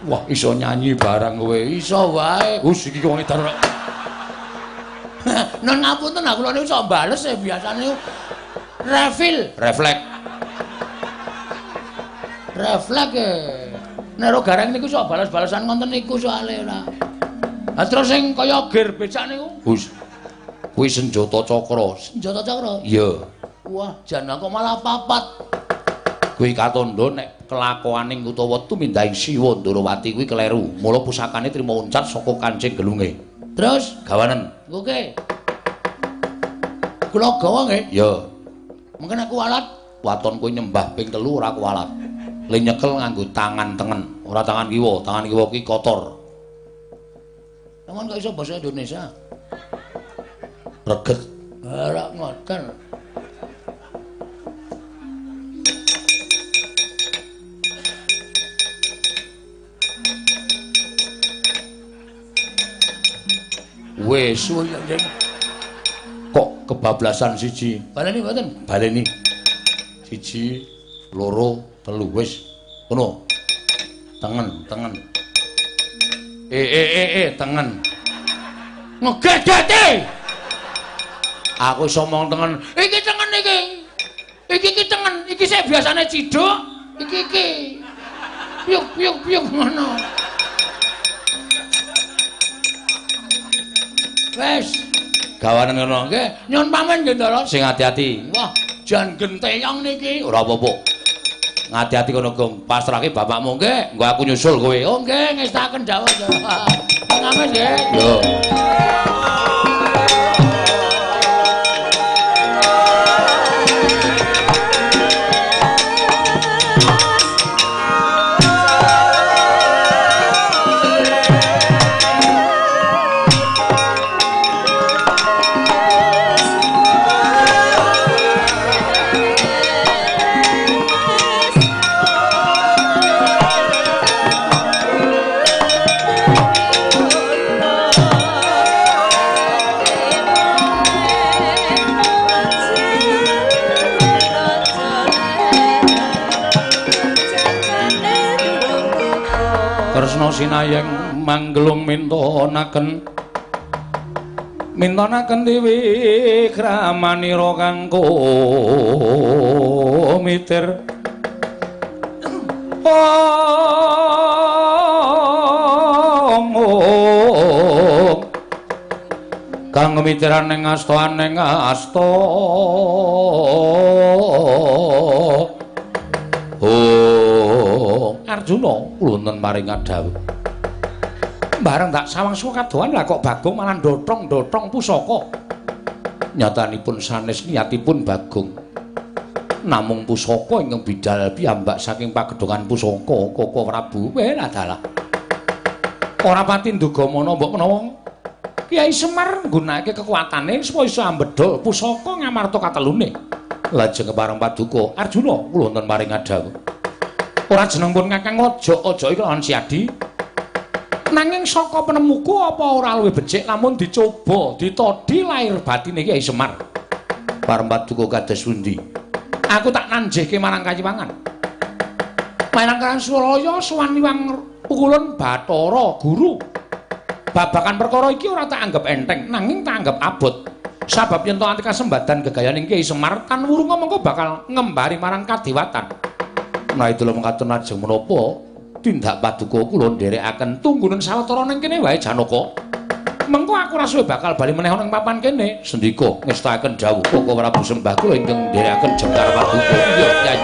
Wah, iso nyanyi barang kowe. Iso wae. Wis iki wong edan. Nun ngapunten aku kula niku iso bales e biasane refil, refleks. Refleks e. Nek ro gareng niku iso bales-balesan ngoten niku soalé ora. Lah terus sing kaya gear becak niku? Wis. Kuwi senjata cakra. Senjata cakra? Iya. Wah, jan kok malah papat. Kuwi katandha nek kelakuaning utawa tumindahing Siwa Ndorowati kuwi kleru. Mula pusakane trima uncat saka kancing gelunge. Terus gawanen. Oke. Kula gawa nggih? Iya. Mungkin aku kualat, waton kowe nyembah ping 3 ora kualat. Le nyekel nganggo tangan tengen, ora tangan kiwa. Tangan kiwa ki kotor. Sampeyan kok iso basa Indonesia? Reget. Ora ngoten. Wis kok kebablasan siji. Baleni mboten? Baleni. 1, 2, 3 wis. Ngono. Tengen, tengen. Tengen. Ngegedete. Aku iso omong tengen. Iki tengen iki. Iki iki tengen. Iki sik biasane ciduk, iki iki. Piuk piuk piuk ngono. Wes, gawanen ngono. Nggih, nyun pamit nggih, Ndara. Sing ati-ati. Wah, jan genteyong niki. Ora apa-apa. Ngati-ati kono, Gong. Pasrahke bapakmu nggih, engko aku nyusul kowe. Oh nggih, ngestaken dawuh. Ngames nggih. Yo. Kresna sinayeng manggelung mintonaken mintonaken dewi kramanira kang kumitir. Om kang mitiran ing asta ning asta. Oh, Arjuna wonten paring dawuh. Bareng tak sawang suwa kadohan lah kok Bagong malah dotong-dotong pusaka. Nyatanipun sanes niatipun Bagong. Namung pusaka ingkang bidal piyambak saking pagedhongan pusaka Koko Prabu. Weh dalah. Ora pati nduga mana mbok menawa Kyai Semar nggunakake kekuatane supaya iso ambedhol pusaka ngamarta katelune. Lajeng kepareng paduka Arjuna kula wonten paring dawuh. Ora jeneng pun Kakang aja-aja iki lawan Siadi. Nanging saka penemuku apa ora luwih becik lamun dicoba ditodi lahir batine Kyai Semar. Pareng paduka kados pundi? Aku tak nanjihke marang Kayiwangan. Marang Karang Suralaya sowan liwang pukulun Bathara Guru. Babakan perkara iki ora tak anggap enteng, nanging tak anggap abot. Sabab yen to anti kasembadan gegayaning Kyai Semar tan wurunga mengko bakal ngembari marang kadewatan. Nah itu lho mekaten ajeng menapa tindak paduka kula nderekaken tunggunen sawetara ning kene wae Janaka. Mengko aku ora suwe bakal bali meneh ana ing papan kene. Sendika ngestakaken dawuh Koko Prabu sembah kula ingkang nderekaken jengkar paduka. Iya Kyai.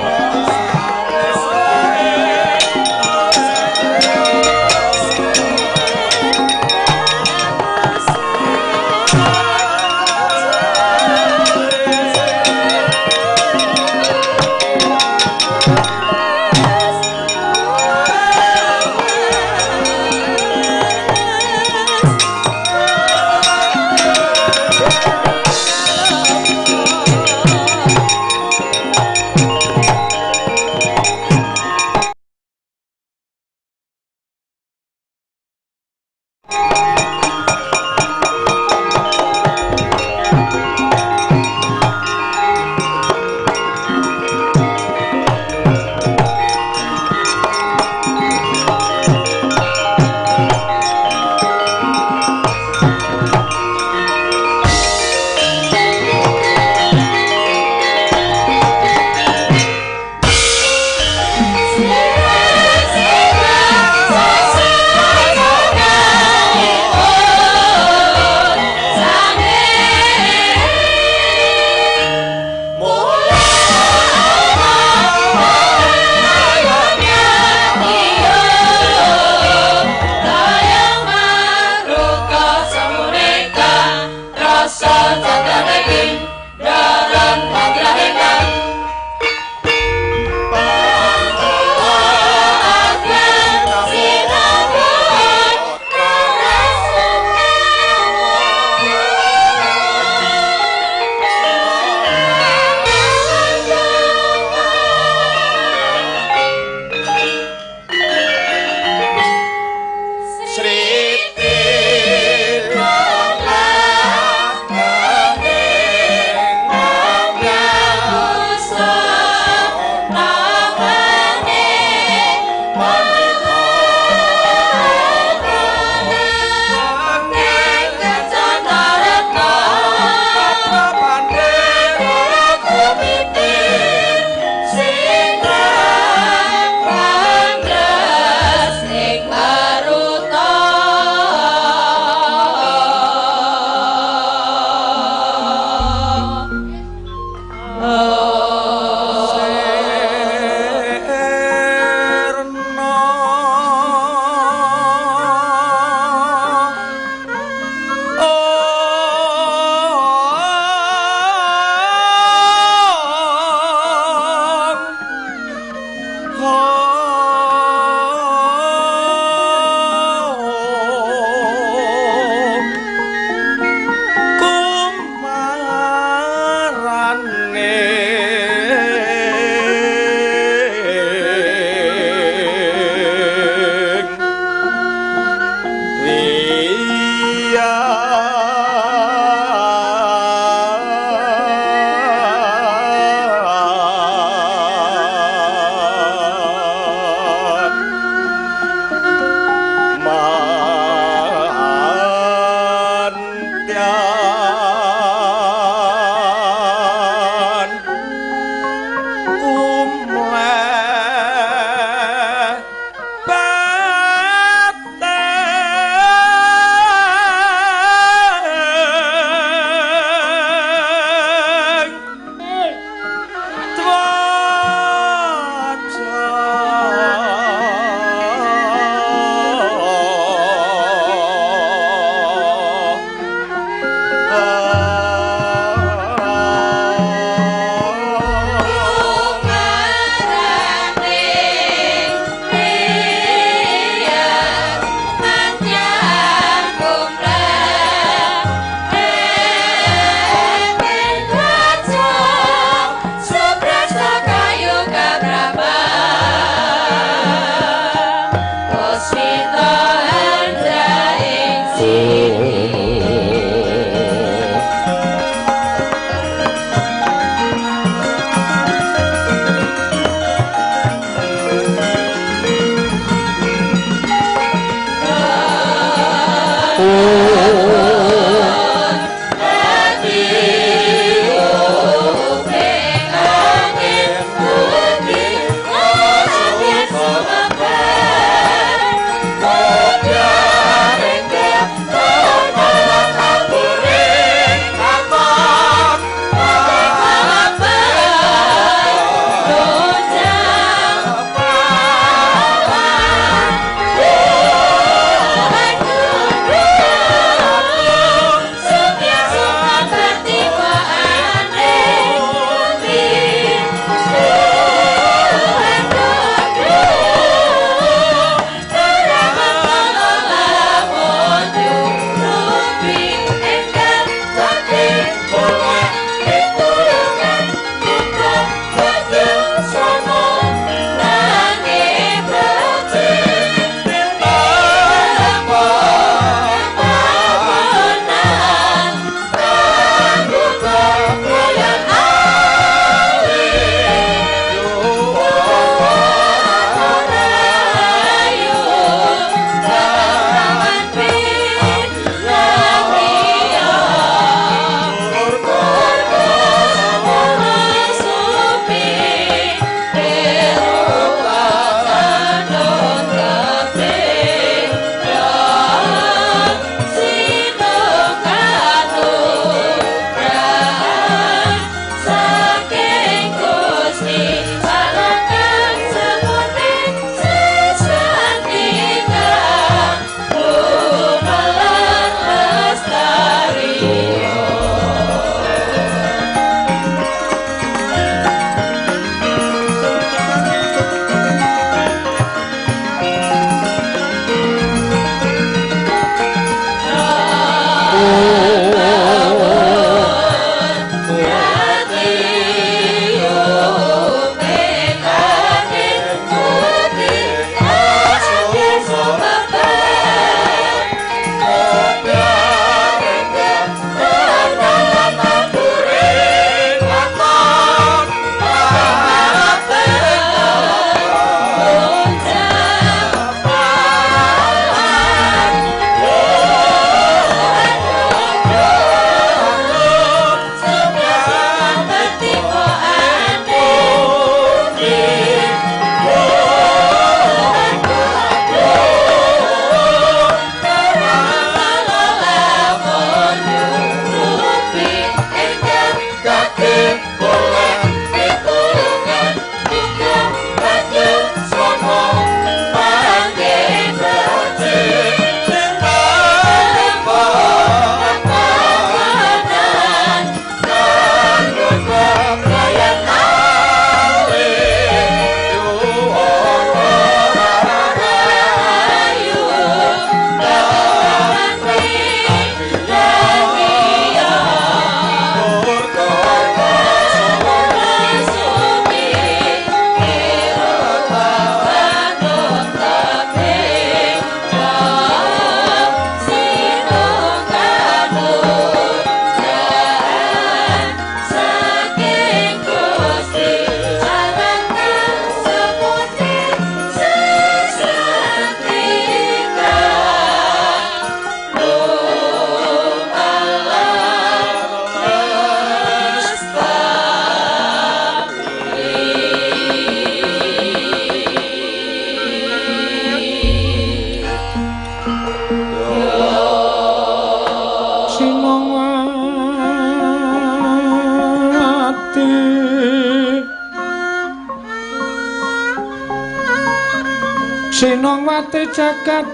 Sinongwati jagat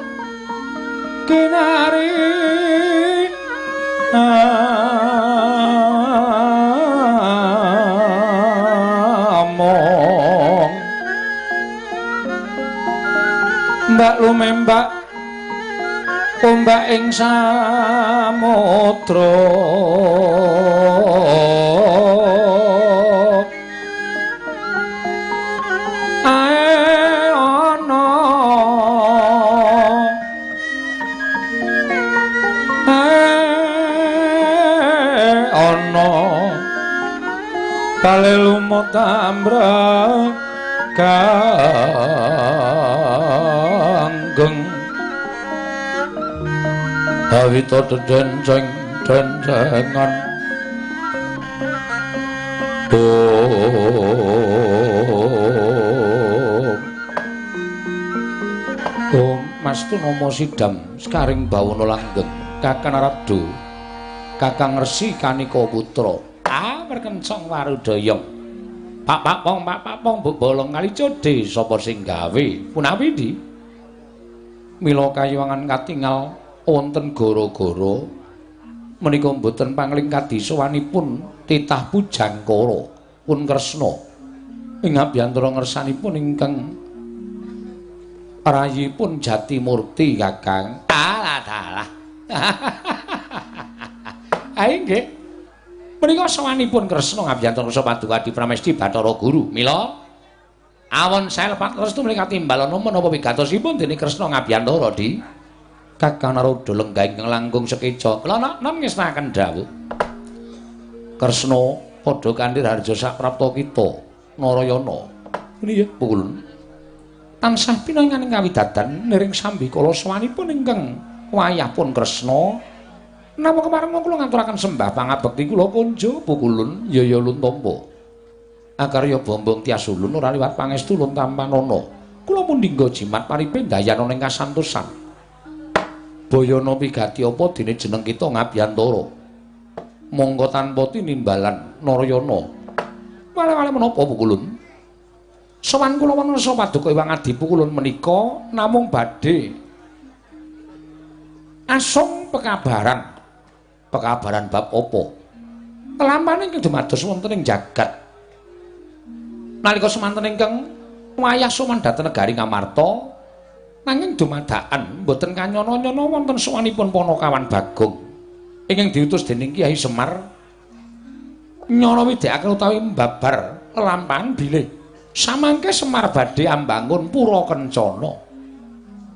kinari among mbak lumembak ombak ing samudra ae ana Palelumut ambrang kanggeng awita dedenceng dencengan. Om Mas Tunama Sidam sekaring bawana langgeng Kakang Narada Kakang Resi Kanika Putra. Ah perkencong warudayang. Pak pak pong pak pak pong mbok bolong kali codhe sapa sing gawe punawi ndi? Mila kayuwangan katingal wonten gara-gara menika mboten pangling kadisawanipun titah Pujangkara pun Kresna ing abiyantara ngersanipun ingkang rayipun Jatimurti Kakang. Alah dalah. Ae nggih. Menika sawanipun Kresna ngabiyantara Paduka Adi Pramesti Bathara Guru. Mila awon sae lepat restu menika timbalana menapa wigatosipun dening Kresna ngabiyantara di Kakang Narada lenggah ingkang langkung sekeca. Kula nem ngestoaken dawuh. Kresna padha kanthi harja saprapta kita Narayana. Nggih pukulun. Tansah pinangan kawidadan niring sambikala sawanipun ingkang wayah pun Kresna. Napa kepareng kula ngaturaken sembah pangabekti kula kunjo pukulun yaya luntampa. Akarya bombong tias ulun ora liwat pangestu lun tampanana. Kula mundingga jimat paripe ndayana ing kasantosan. Bayana pigati apa dene jeneng kita ngabiyantara. Monggo tanpa tinimbalan Narayana. Wale-wale menapa pukulun? Sowan kula wonten paduka Iwang Adi pukulun menika namung badhe asung pekabaran. Pekabaran bab apa? Kelampane ingkang dumados wonten ing jagat. Nalika semanten ingkang wayah sowan dhateng negari Ngamarta, nanging dumadakan mboten kanyana-nyana wonten sowanipun Panakawan Bagong ingkang diutus dening Kyai Semar nyana widhekaken utawi mbabar lelampahan bilih samangke Semar badhe ambangun pura kencana.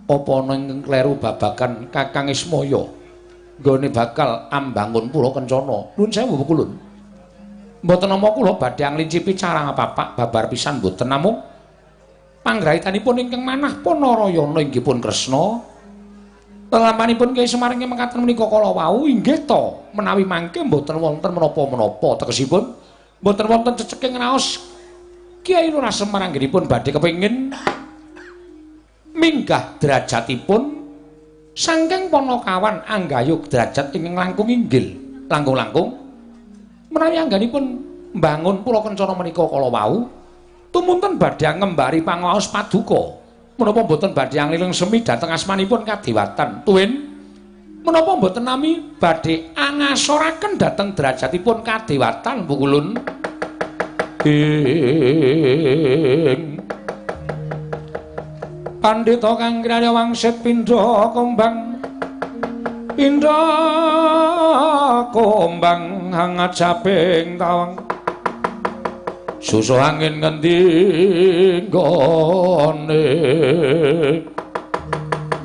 Apa ana ingkang kleru babagan Kakang Ismaya nggone bakal ambangun pura kencana? Nuwun sewu pukulun. Mboten nama kula badhe anglincipi carang papak babar pisan mboten, namung panggrahitanipun ingkang manah pun Narayana inggih pun Kresna. Lelampanipun Kyai Semar ingkang mekaten menika kala wau inggih ta menawi mangke mboten wonten menapa-menapa, tegesipun mboten wonten ceceking raos Kyai Lurah Semar anggenipun badhe kepengin minggah derajatipun saking Panakawan anggayuh derajat ingkang langkung inggil, langkung-langkung menawi anggenipun mbangun pura kencana menika kala wau tumunten badhe ngembari pangaos paduka. Menapa mboten badhe angliling semi dhateng asmanipun kadewatan tuwin menapa mboten nami badhe angasoraken dhateng derajatipun kadewatan pukulun? Ing pandhita kang kinarya wangsit pindha kumbang pindha kumbang hangat japing tawang susu angin ngendi nggone.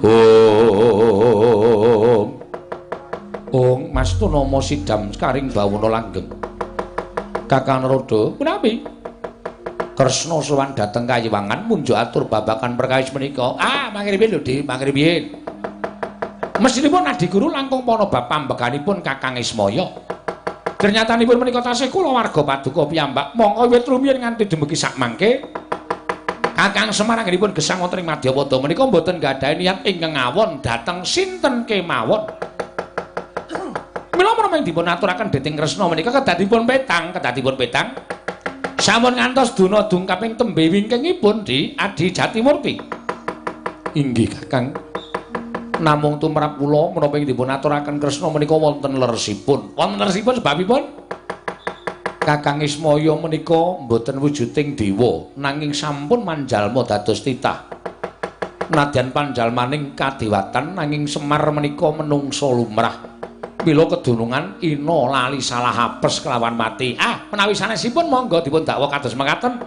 Om Om Mas Tunama Sidam sekaring bawana langgeng Kakang Narada punawi Kresna sowan dhateng kayiwangan munjuk atur babagan perkawis menika. Ah mangriyin lho Dik, mangriyin. Mestinipun Adi Guru langkung pana bab pambeganipun Kakang Ismaya. Ternyatanipun menika tasih kula warga paduka piyambak mongko wiwit rumiyin nganti dumugi sakmangke Kakang Semar anggenipun gesang wonten ing Madyapada menika mboten gadhahi niat ingkang ngawon dhateng sinten kemawon. Mila menapa ing dipun aturaken dening Kresna menika kedadipun petang, kedadipun petang. Sampun ngantos duna dungkaping tembe wingkingipun di Adi Jatimurti. Inggih Kakang. Namung tumrap kula menapa ing dipun aturaken Kresna menika wonten leresipun. Wonten leresipun sebabipun Kakang Ismaya menika mboten wujuding dewa nanging sampun manjalma dados titah. Nadyan panjalmaning kadewatan nanging Semar menika menungsa lumrah. Mila kedunungan ina lali salah apes kelawan mati. Ah, menawi sanesipun monggo dipun dakwa kados mekaten.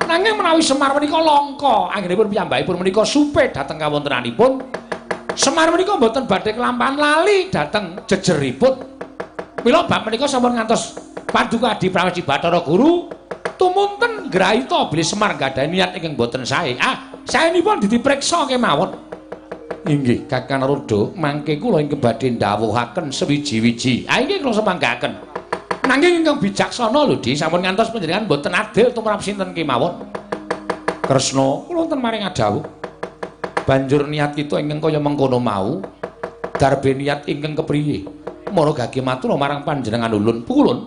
Nanging menawi Semar menika langka, anggenipun piyambakipun menika supe dhateng kawontenanipun. Semar menika mboten badhe kelampahan lali dhateng jejeripun. Mila bab menika sampun ngantos Paduka Adi Prawesti Bathara Guru tumunten ngraita bilih Semar nggadahi niat ingkang boten sae. Ah, saenipun dipriksa kemawon. Inggih, Kakang Narada, mangke kula ingkang badhe ndhawuhaken sewiji-wiji. Ah, inggih kula semanggaken. Nanging ingkang bijaksana lho, Di, sampun ngantos panjenengan boten adil tumrap sinten kemawon. Kresna, kula wonten maring adhawuh. Banjur niat kita ingkang kaya mengkono mau, darbe niat ingkang kepriye? Mara gage matur marang panjenengan ulun. Pukulun.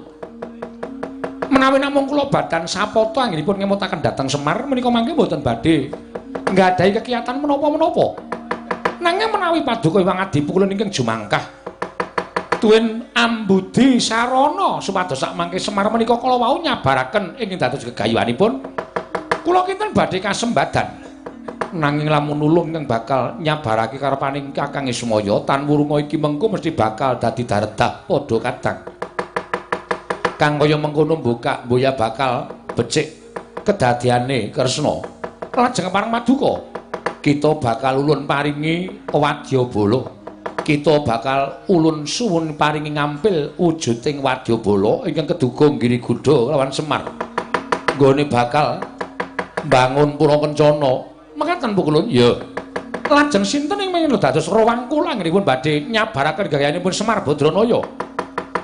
Menawi namung kula badan sapata anggenipun ngemutaken dhateng Semar menika mangke mboten badhe nggadahi kegiatan menapa-menapa. Nanging menawi paduka Hyang Adi Pukulun ingkang jumangkah tuwin ambudi sarana supados sak mangke Semar menika kala wau nyabaraken ingkang dados gegayuhanipun, kula kinten badhe kasembadan. Nanging lamun nulung ingkang bakal nyabarake karepaning Kakang Ismaya tan wurunga iki mengko mesti bakal dadi daredah padha kadang. Kang kaya mengkono mbukak mboya bakal becik kedadiane Kresna. Lajeng pareng paduka, kita bakal ulun paringi wadyabala. Kita bakal ulun suwun paringi ngampil wujuding wadyabala ingkang keduga Giriguda lawan Semar. Nggone bakal mbangun pura kencana. Mekaten Pukulun? Ya. Lajeng sinten ing mengin dados rawang kula anggenipun badhe nyabaraken gayanipun Semar Badranaya?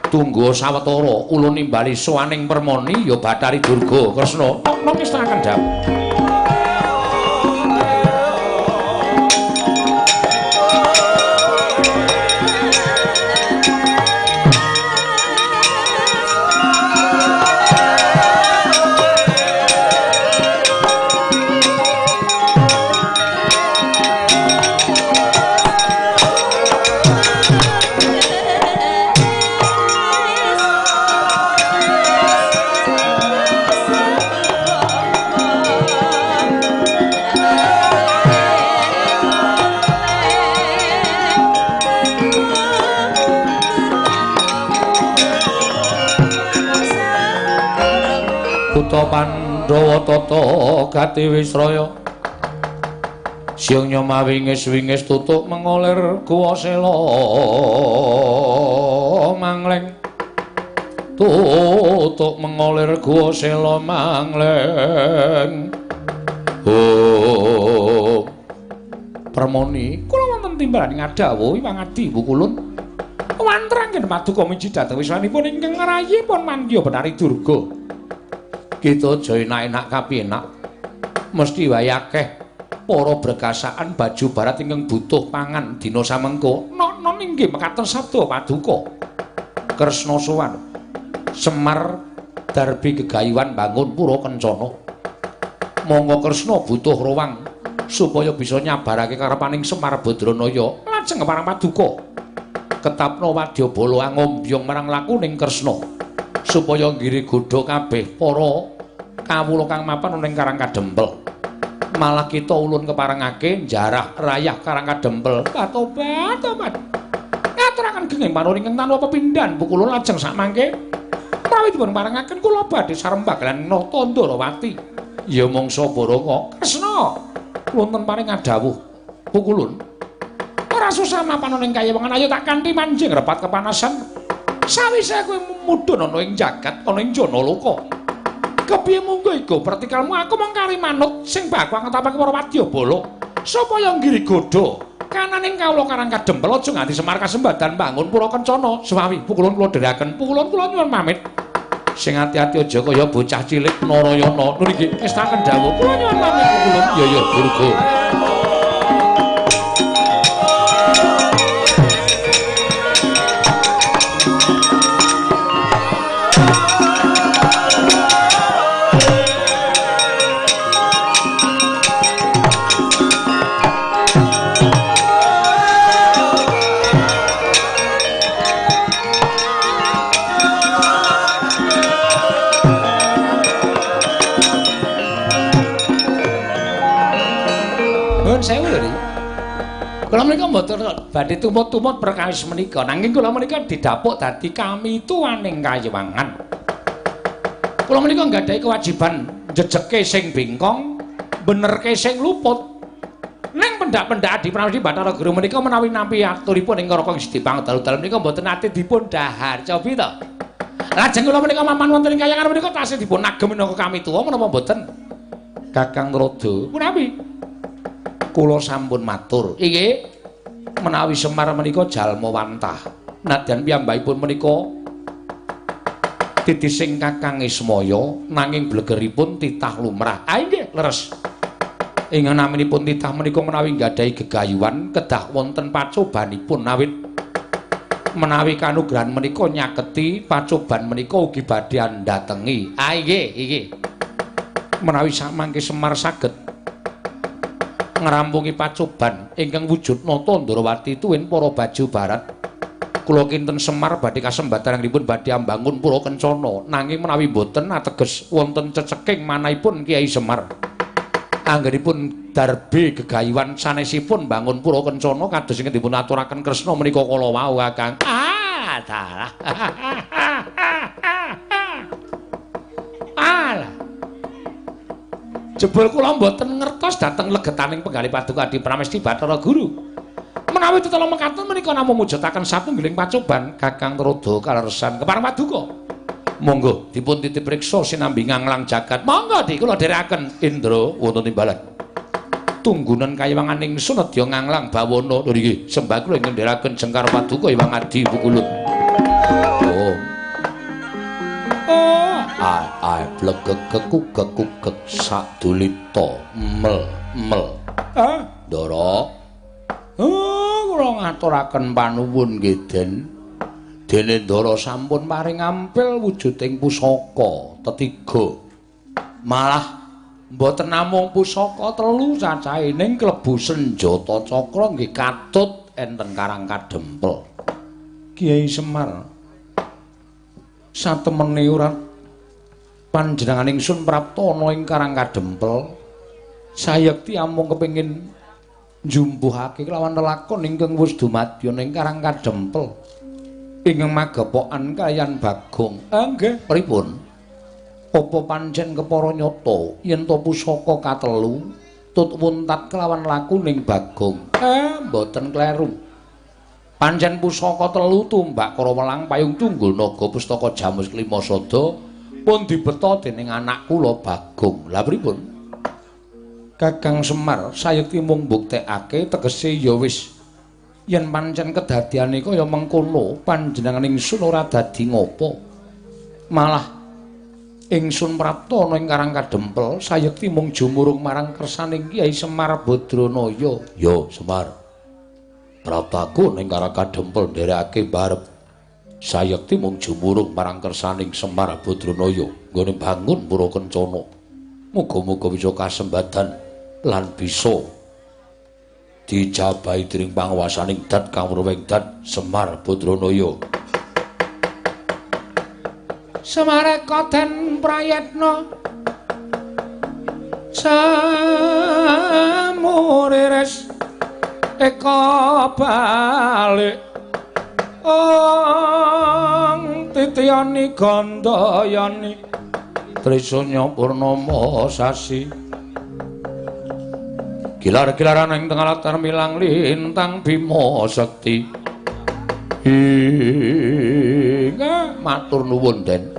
Tunggu sawetara ulun nimbali sowaning Permoni ya Bathari Durga Kresna. Napa ngestakaken dawuh? Pandhawa tata gati wisraya siang nyoma wingis-wingis tutuk mengolir guwa sela mangleng, tutuk mengolir guwa sela mangleng. Oh Permoni, kula wonten timbalan ngadhawuhi Wangadi Pukulun wantrangken paduka miji dhateng wiswanipun ingkang ngrayipun Mandya Bathari Durga. Kita aja enak-enak kapienak, mesti wae akeh para berkasaan baju barat ingkang butuh pangan dina samengko. Nono inggih mekaten sabda paduka. Kresna sowan Semar darbi gegayuhan bangun pura kencana. Monggo Kresna butuh ruwang supaya bisa nyabarake karepaning Semar Badranaya. Lajeng marang paduka ketapna wadyabala angombyong marang lakuning Kresna supaya nggiri godha kabeh para kawula kang mapan ana ing Karang Kadempel. Malah kita ulun keparengake njarah rayah Karang Kadempel. Tobat, tobat. Ngaturaken genging panuwun ingkang tanpa pepindhan Pukulun lajeng sakmangke menawi dipun parengaken kula badhe sarembag lan nata Ndarawati. Ya mangsa baranga Kresna wonten paring adhawuh Pukulun. Ora susah mapan ana ing kayewengan, ayo tak kanthi manjing repat kepanasan. Sawise kowe mudhun ana ing jagat ana ing Janaloka. Kepiye munggo iku pertikalmu aku mung kari manut sing bakal ngetapake para wadyabala supaya nggiri godha kananing kawula Karang Kadempel aja nganti Semar kasembadan bangun pura kencana. Suwawi Pukulun kula dherekaken. Pukulun kula nyuwun pamit. Sing ati-ati aja kaya bocah cilik Narayana. Nun inggih ngestakaken dawuh. Kula nyuwun pamit Pukulun. Ya ya Durga. Kula menika mboten badhe tumut-tumut perkawis menika, nanging kula menika didhapuk dadi kamituwaning kayewangan. Kula menika nggadahi kewajiban njejeke sing bengkong, benerke sing luput. Ning pendak-pendak Adi Prawesti Bathara Guru menika menawi nampi aturipun ing Raka Gusti Pangdalu-dalu menika mboten nate dipun dhahar. Cobi to. Lajeng kula menika mapan wonten ing kayangan menika tasih dipun agem minangka kamituwa menapa mboten? Kakang Trada, punapi? Kula sampun matur. Inggih. Menawi Semar menika jalma wantah. Nadyan piyambakipun menika titising Kakang Ismaya nanging blegeripun titah lumrah. Ah inggih, leres. Ing naminipun titah menika menawi nggadahi gegayuhan kedah wonten pacobanipun awit menawi kanugrahan menika nyaketi pacoban menika ugi badhe andhatengi. Ah inggih, inggih. Menawi samangke Semar saged ngrampungi pacoban ingkang wujud nata Ndrawati tuwin para baju barat, kula kinten Semar badhe kasembatanipun badhe ambangun pura kencana. Nanging menawi mboten ateges wonten ceceking manahipun Kyai Semar. Anggenipun darbe gegayuhan sanesipun bangun pura kencana kados ingkang dipun aturaken Kresna menika kala wau Kakang. Ah, dalah. Alah. Jebul kula mboten ngertos dhateng legetaning penggalih paduka Adi Pramesti Bathara Guru. Menawi tetela mekaten menika namung mujudaken satunggiling pacoban Kakang Trada kaleresan kepareng paduka. Monggo dipun titip priksa sinambi nganglang jagat. Monggo di kula dherekaken Indra wonten timbalan. Tunggunan kayiwangan ingsun nedya nganglang bawana. Lho niki sembah kula ingkang ndherekaken jengkar paduka Hyang Adi Pukulun. Oh. Oh, ai ai blegeg kekugek kugek sadulita mel mel. Ah, Ndara. Oh, kula ngaturaken panuwun nggih Den. Dene Ndara sampun paring ampil wujuding pusaka tetiga. Malah mboten namung pusaka telu cacahe ning klebu senjata cakra nggih katut enten Karang Kadempel. Kyai Semar satemene ora panjenengan ingsun prapta ana ing Karang Kadempel sayekti amung kepengin njumbuhake kelawan lelakon ingkang wis dumadya ing Karang Kadempel ingkang magepokan kaliyan Bagong. Nggih, pripun? Apa pancen kepara nyata yen to pusaka katelu tut wuntat kelawan lakuning Bagong? Mboten kleru. Pancen pusaka telu tumbak Karawelang payung tunggul naga pustaka Jamus Klima Sada pun dibeta dening anak kula Bagong. Lah pripun? Kakang Semar sayekti mung mbuktekake tegese ya wis yen pancen kedadiane kaya mengkono panjenengan ingsun ora dadi ngopo. Malah ingsun prapta ana ing Karang Kadempel sayekti mung jumurung marang kersaning Kyai Semar Badranaya. Yo Semar, praptaku ning Karang Kadempel nderekake barep sayekti mung jumurung marang kersaning Semar Badranaya nggone bangun pura kencana. Muga-muga bisa kasembadan lan bisa dijabahi dening panguwasaning dat kang wurwing dat Semar Badranaya. Semareka den prayetna samurires eka balik ong titiyani gandayani Trisanya purnama sasi gilar-gilaran ing tengah latar milang lintang Bima Sekti. Inga matur nuwun Den.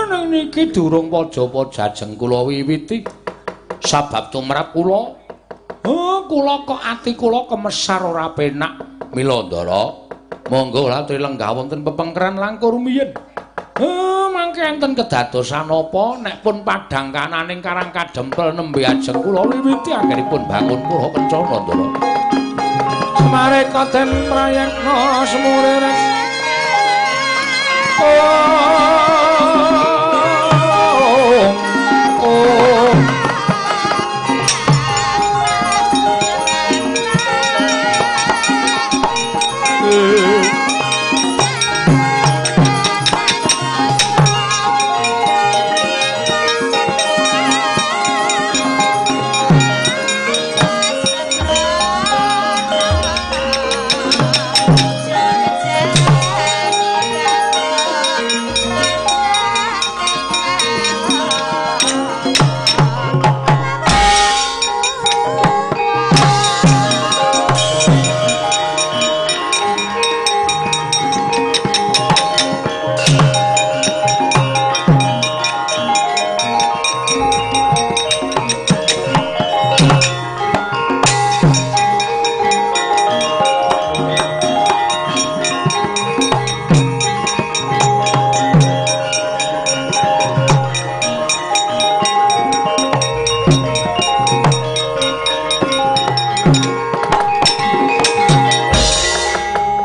Nang niki durung paja-paja jeng kula wiwiti sabab tumrap kula. Kula kok ati kula kemesar ora penak. Mila Ndara, monggo latri lenggah wonten pepengkeran langkung rumiyin. Mangke enten kedadosan apa nek pun padhang kananing Karang Kadempel nembe ajeng kula wiwiti anggenipun bangun pura kencana Ndara. Semareka den prayekna semurires. Oh, oh.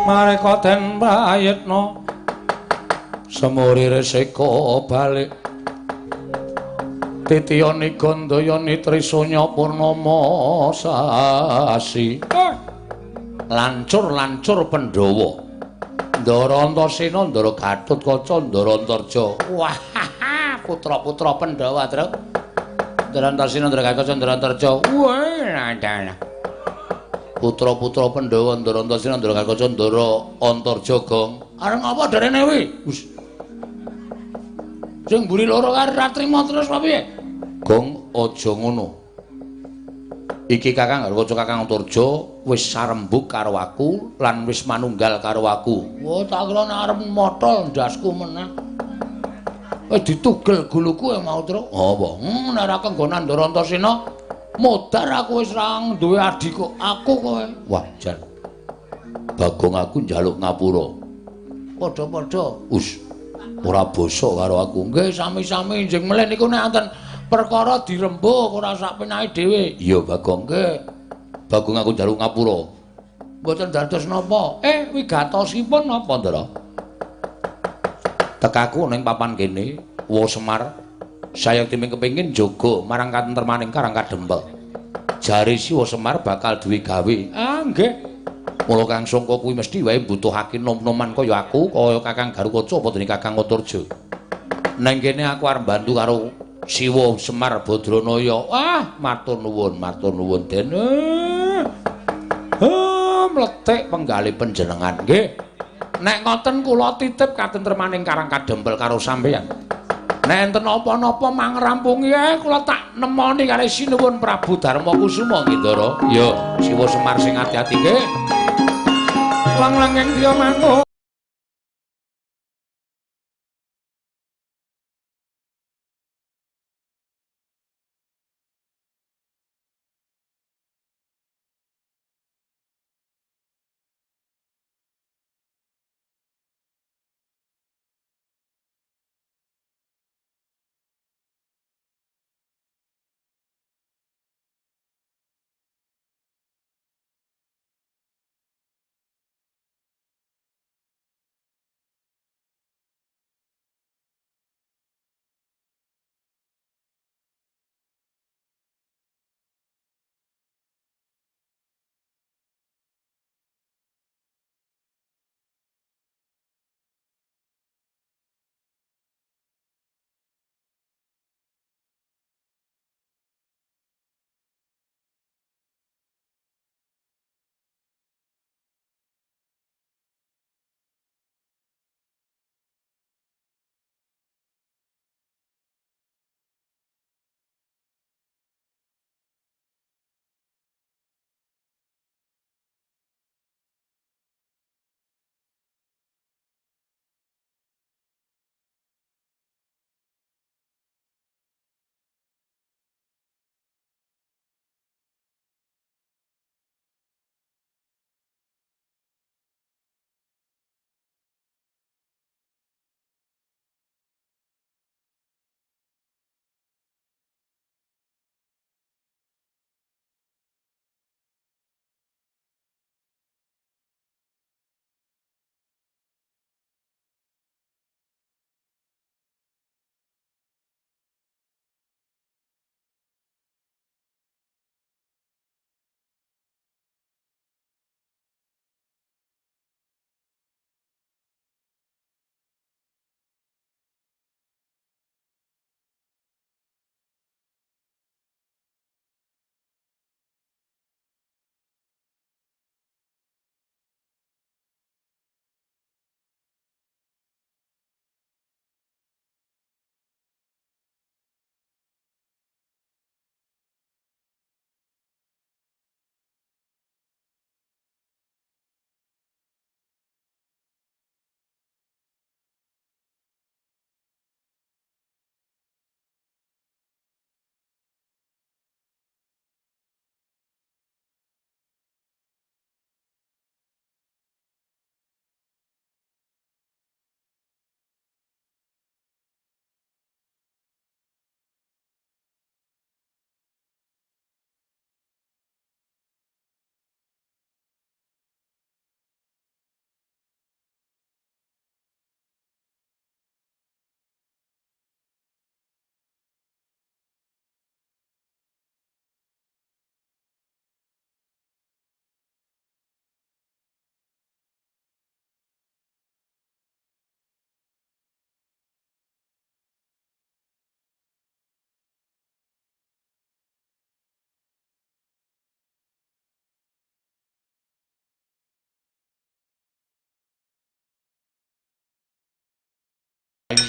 Mareka den prayitna semuri resika balik titiyani gandayani trisanya purnama sasi. Lancur-lancur Pandhawa. Ndara Antasena, Ndara Gatotkaca, Ndara Antarja. Wah, putra-putra Pandhawa, Truk. Ndara Antasena, Ndara Gatotkaca, Ndara Antarja. Wah, dalah. Putra-putra Pandhawa, Ndara Antasena, Ndara Gatotkaca, Ndara Antarja, Gong. Arep ngapa derene kuwi? Wis. Sing mburi loro kae ora trima terus apa piye? Gong, aja ngono. Iki Kakang Gatotkaca, Kakang Antarja wis sarembug karo aku lan wis manunggal karo aku. Wah, tak kira nek arep motol ndasku meneh. Wis ditugel guluku ya mau, Truk. Apa? Nek ora kenggonan Ndara Antasena, modar aku wis ra duwe adi kok. Aku kowe. Wah, jan. Bagong aku njaluk ngapura. Padha-padha. Us. Ora basa karo aku. Nggih, sami-sami njing melih niku nek enten perkara dirembug ora sak penake dhewe. Iya, Bagong. Nggih. Bagong aku njaluk ngapura. Mboten dados napa? Wigatosipun napa, Ndara? Tekaku ning papan kene, Wa Semar, sayekti kepengin njaga marang katentremaning Karang Kadempel. Jare si Wa Semar bakal duwe gawe. Ah, nggih. Mula Kang Sangka kuwi mesti wae mbutuhake nom-noman kaya aku, kaya Kakang Garukaca apa dene Kakang Antarja. Neng kene aku arep mbantu karo Siwa Semar Badranaya. Wah, matur nuwun Den. Mlethik penggalih panjenengan nggih. Nek ngoten kula titip katentremaning Karang Kadempel karo sampeyan. Nek enten napa-napa mangrampungi kula tak nemoni kalih sinuwun Prabu Darma Kusuma nggih, Ndara. Ya, Siwa Semar sing ati-ati nggih. Lang-langing diya mangu.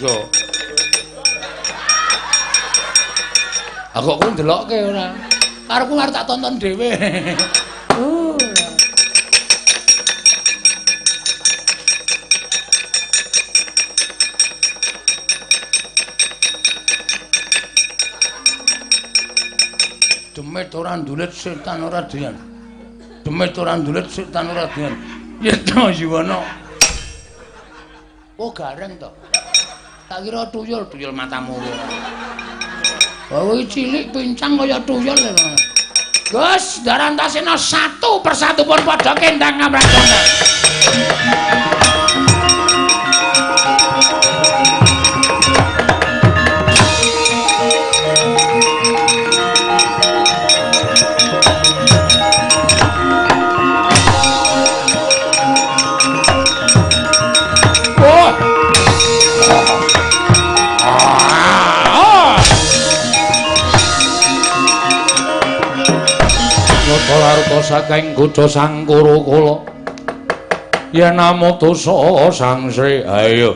Durga. Aku kok ndelokke ora. Karepku arep tak tonton dhewe. Demit ora ndulit setan ora doyan. Demit ora ndulit setan ora doyan. Yeta Yuwana. Oh gareng to. Tak kira tuyul, tuyul matamu. Oh cilik pincang kaya tuyul lho. Gus, Darantasena satu persatu pun padha kendang ngamrajana. Larta saking kutha Sangkara kala yen amutusa Sang Sri ayo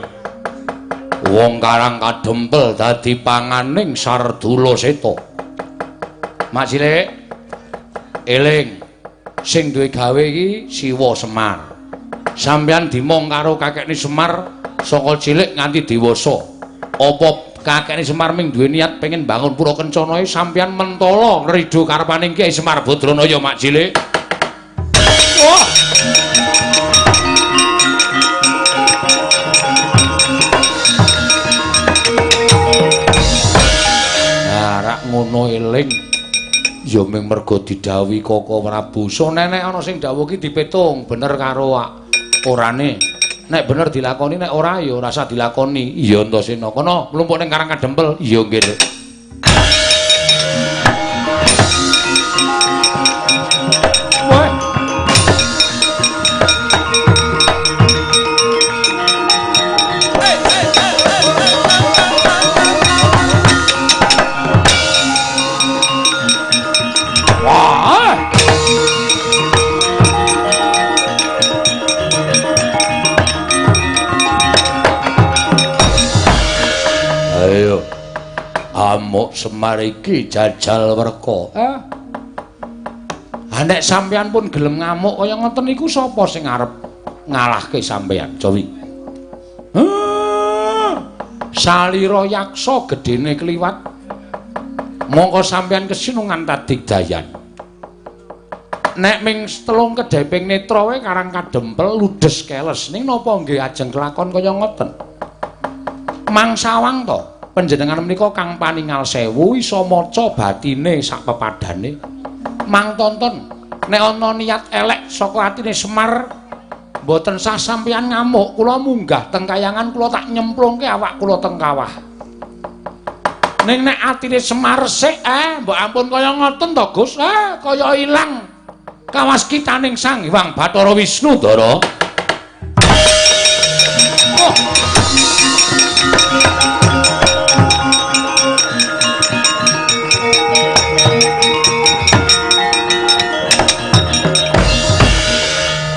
wong Karang Kadempel dadi panganing Sardula Seta. Mak cilik eling sing duwe gawe iki Siwa Semar. Sampeyan dimong karo kakekne Semar saka cilik nganti dewasa. Apa kakekne Semar ming duwe niat pengen bangun pura kencana sampeyan mentala ngrido karepaning Kyai Semar Badranaya mak cilik. Wah. Nah, rak ngono eling ya ming mergo didhawuhi Koko Prabu. Sonenek ana sing dawuh ki dipetung bener karo orane. Nek bener dilakoni, nek ora ya ora usah dilakoni. Iya Antasena. Kono mlumpuk ning Karang Kadempel. Iya nggih. Wah. Wah. Ayo amuk Semar iki jajal werka. Ha nek sampeyan pun gelem ngamuk kaya ngoten niku sapa sing arep ngalahke sampeyan, Jawi? Salira yaksa gedene kliwat. Mongko sampeyan kesinungan tadigdayan. Nek ming telung kedheping netra wae Karang Kadempel ludes keles. Ning napa nggih ajeng kelakon kaya ngoten? Mangsawang to panjenengan menika kang paningal sewu iso maca batine sak pepadane. Mang tonton nek ana niat elek saka atine Semar mboten sah sampeyan ngamuk, kula munggah teng kayangan kula tak nyemplungke awak kula teng kawah. Ning nek atine Semar sik mbok ampun kaya ngoten to Gus, kaya ilang kawaskitaning Sang Hyang Bathara Wisnu Ndara. Oh.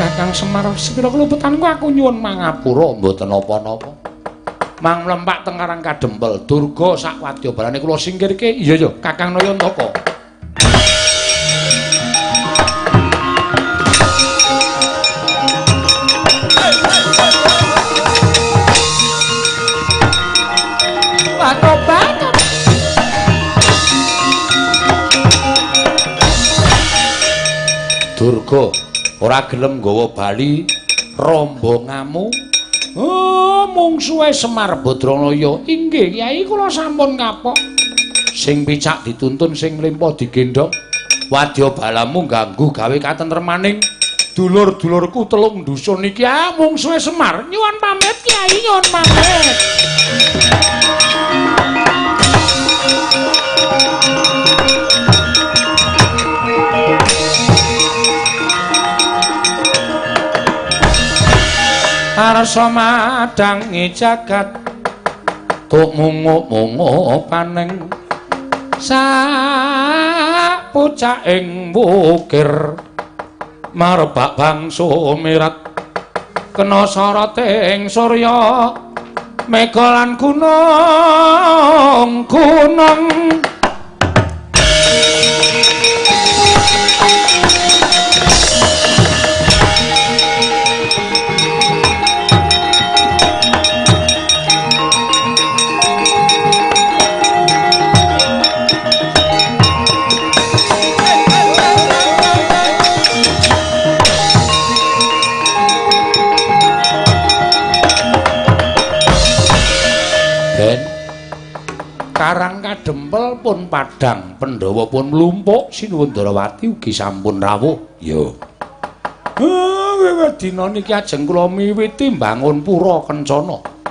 Kakang Semar sepira keluputanku aku nyuwun mangapura mboten napa-napa. Mang mlempak teng Karang Kadempel Durga sak wadyabalane kula singkirke. Iya ya Kakang Nayantaka. Tobat. Durga ora gelem nggawa bali rombongamu. Oh, mungsuhe Semar Badranaya. Inggih, Kyai kula sampun kapok. Sing picak dituntun, sing lempo digendhong. Wadyabalamu ganggu gawe katentremaning dulur-dulurku telung dusun iki. Ah, mungsuhe Semar. Nyuwun pamit, Kyai, nyuwun pamit. Arsa madangi jagat tuk mungu-mungu paneng sak pucaking wukir marbak bangsu mirat kena soroting surya Mega lan gunung gunung Karang kadempel pun padhang, Pandhawa pun mlumpuk, Sinuwun Ndarawati ugi sampun rawuh. Ya. Wiwit dina niki ajeng kula miwiti mbangun pura kencana.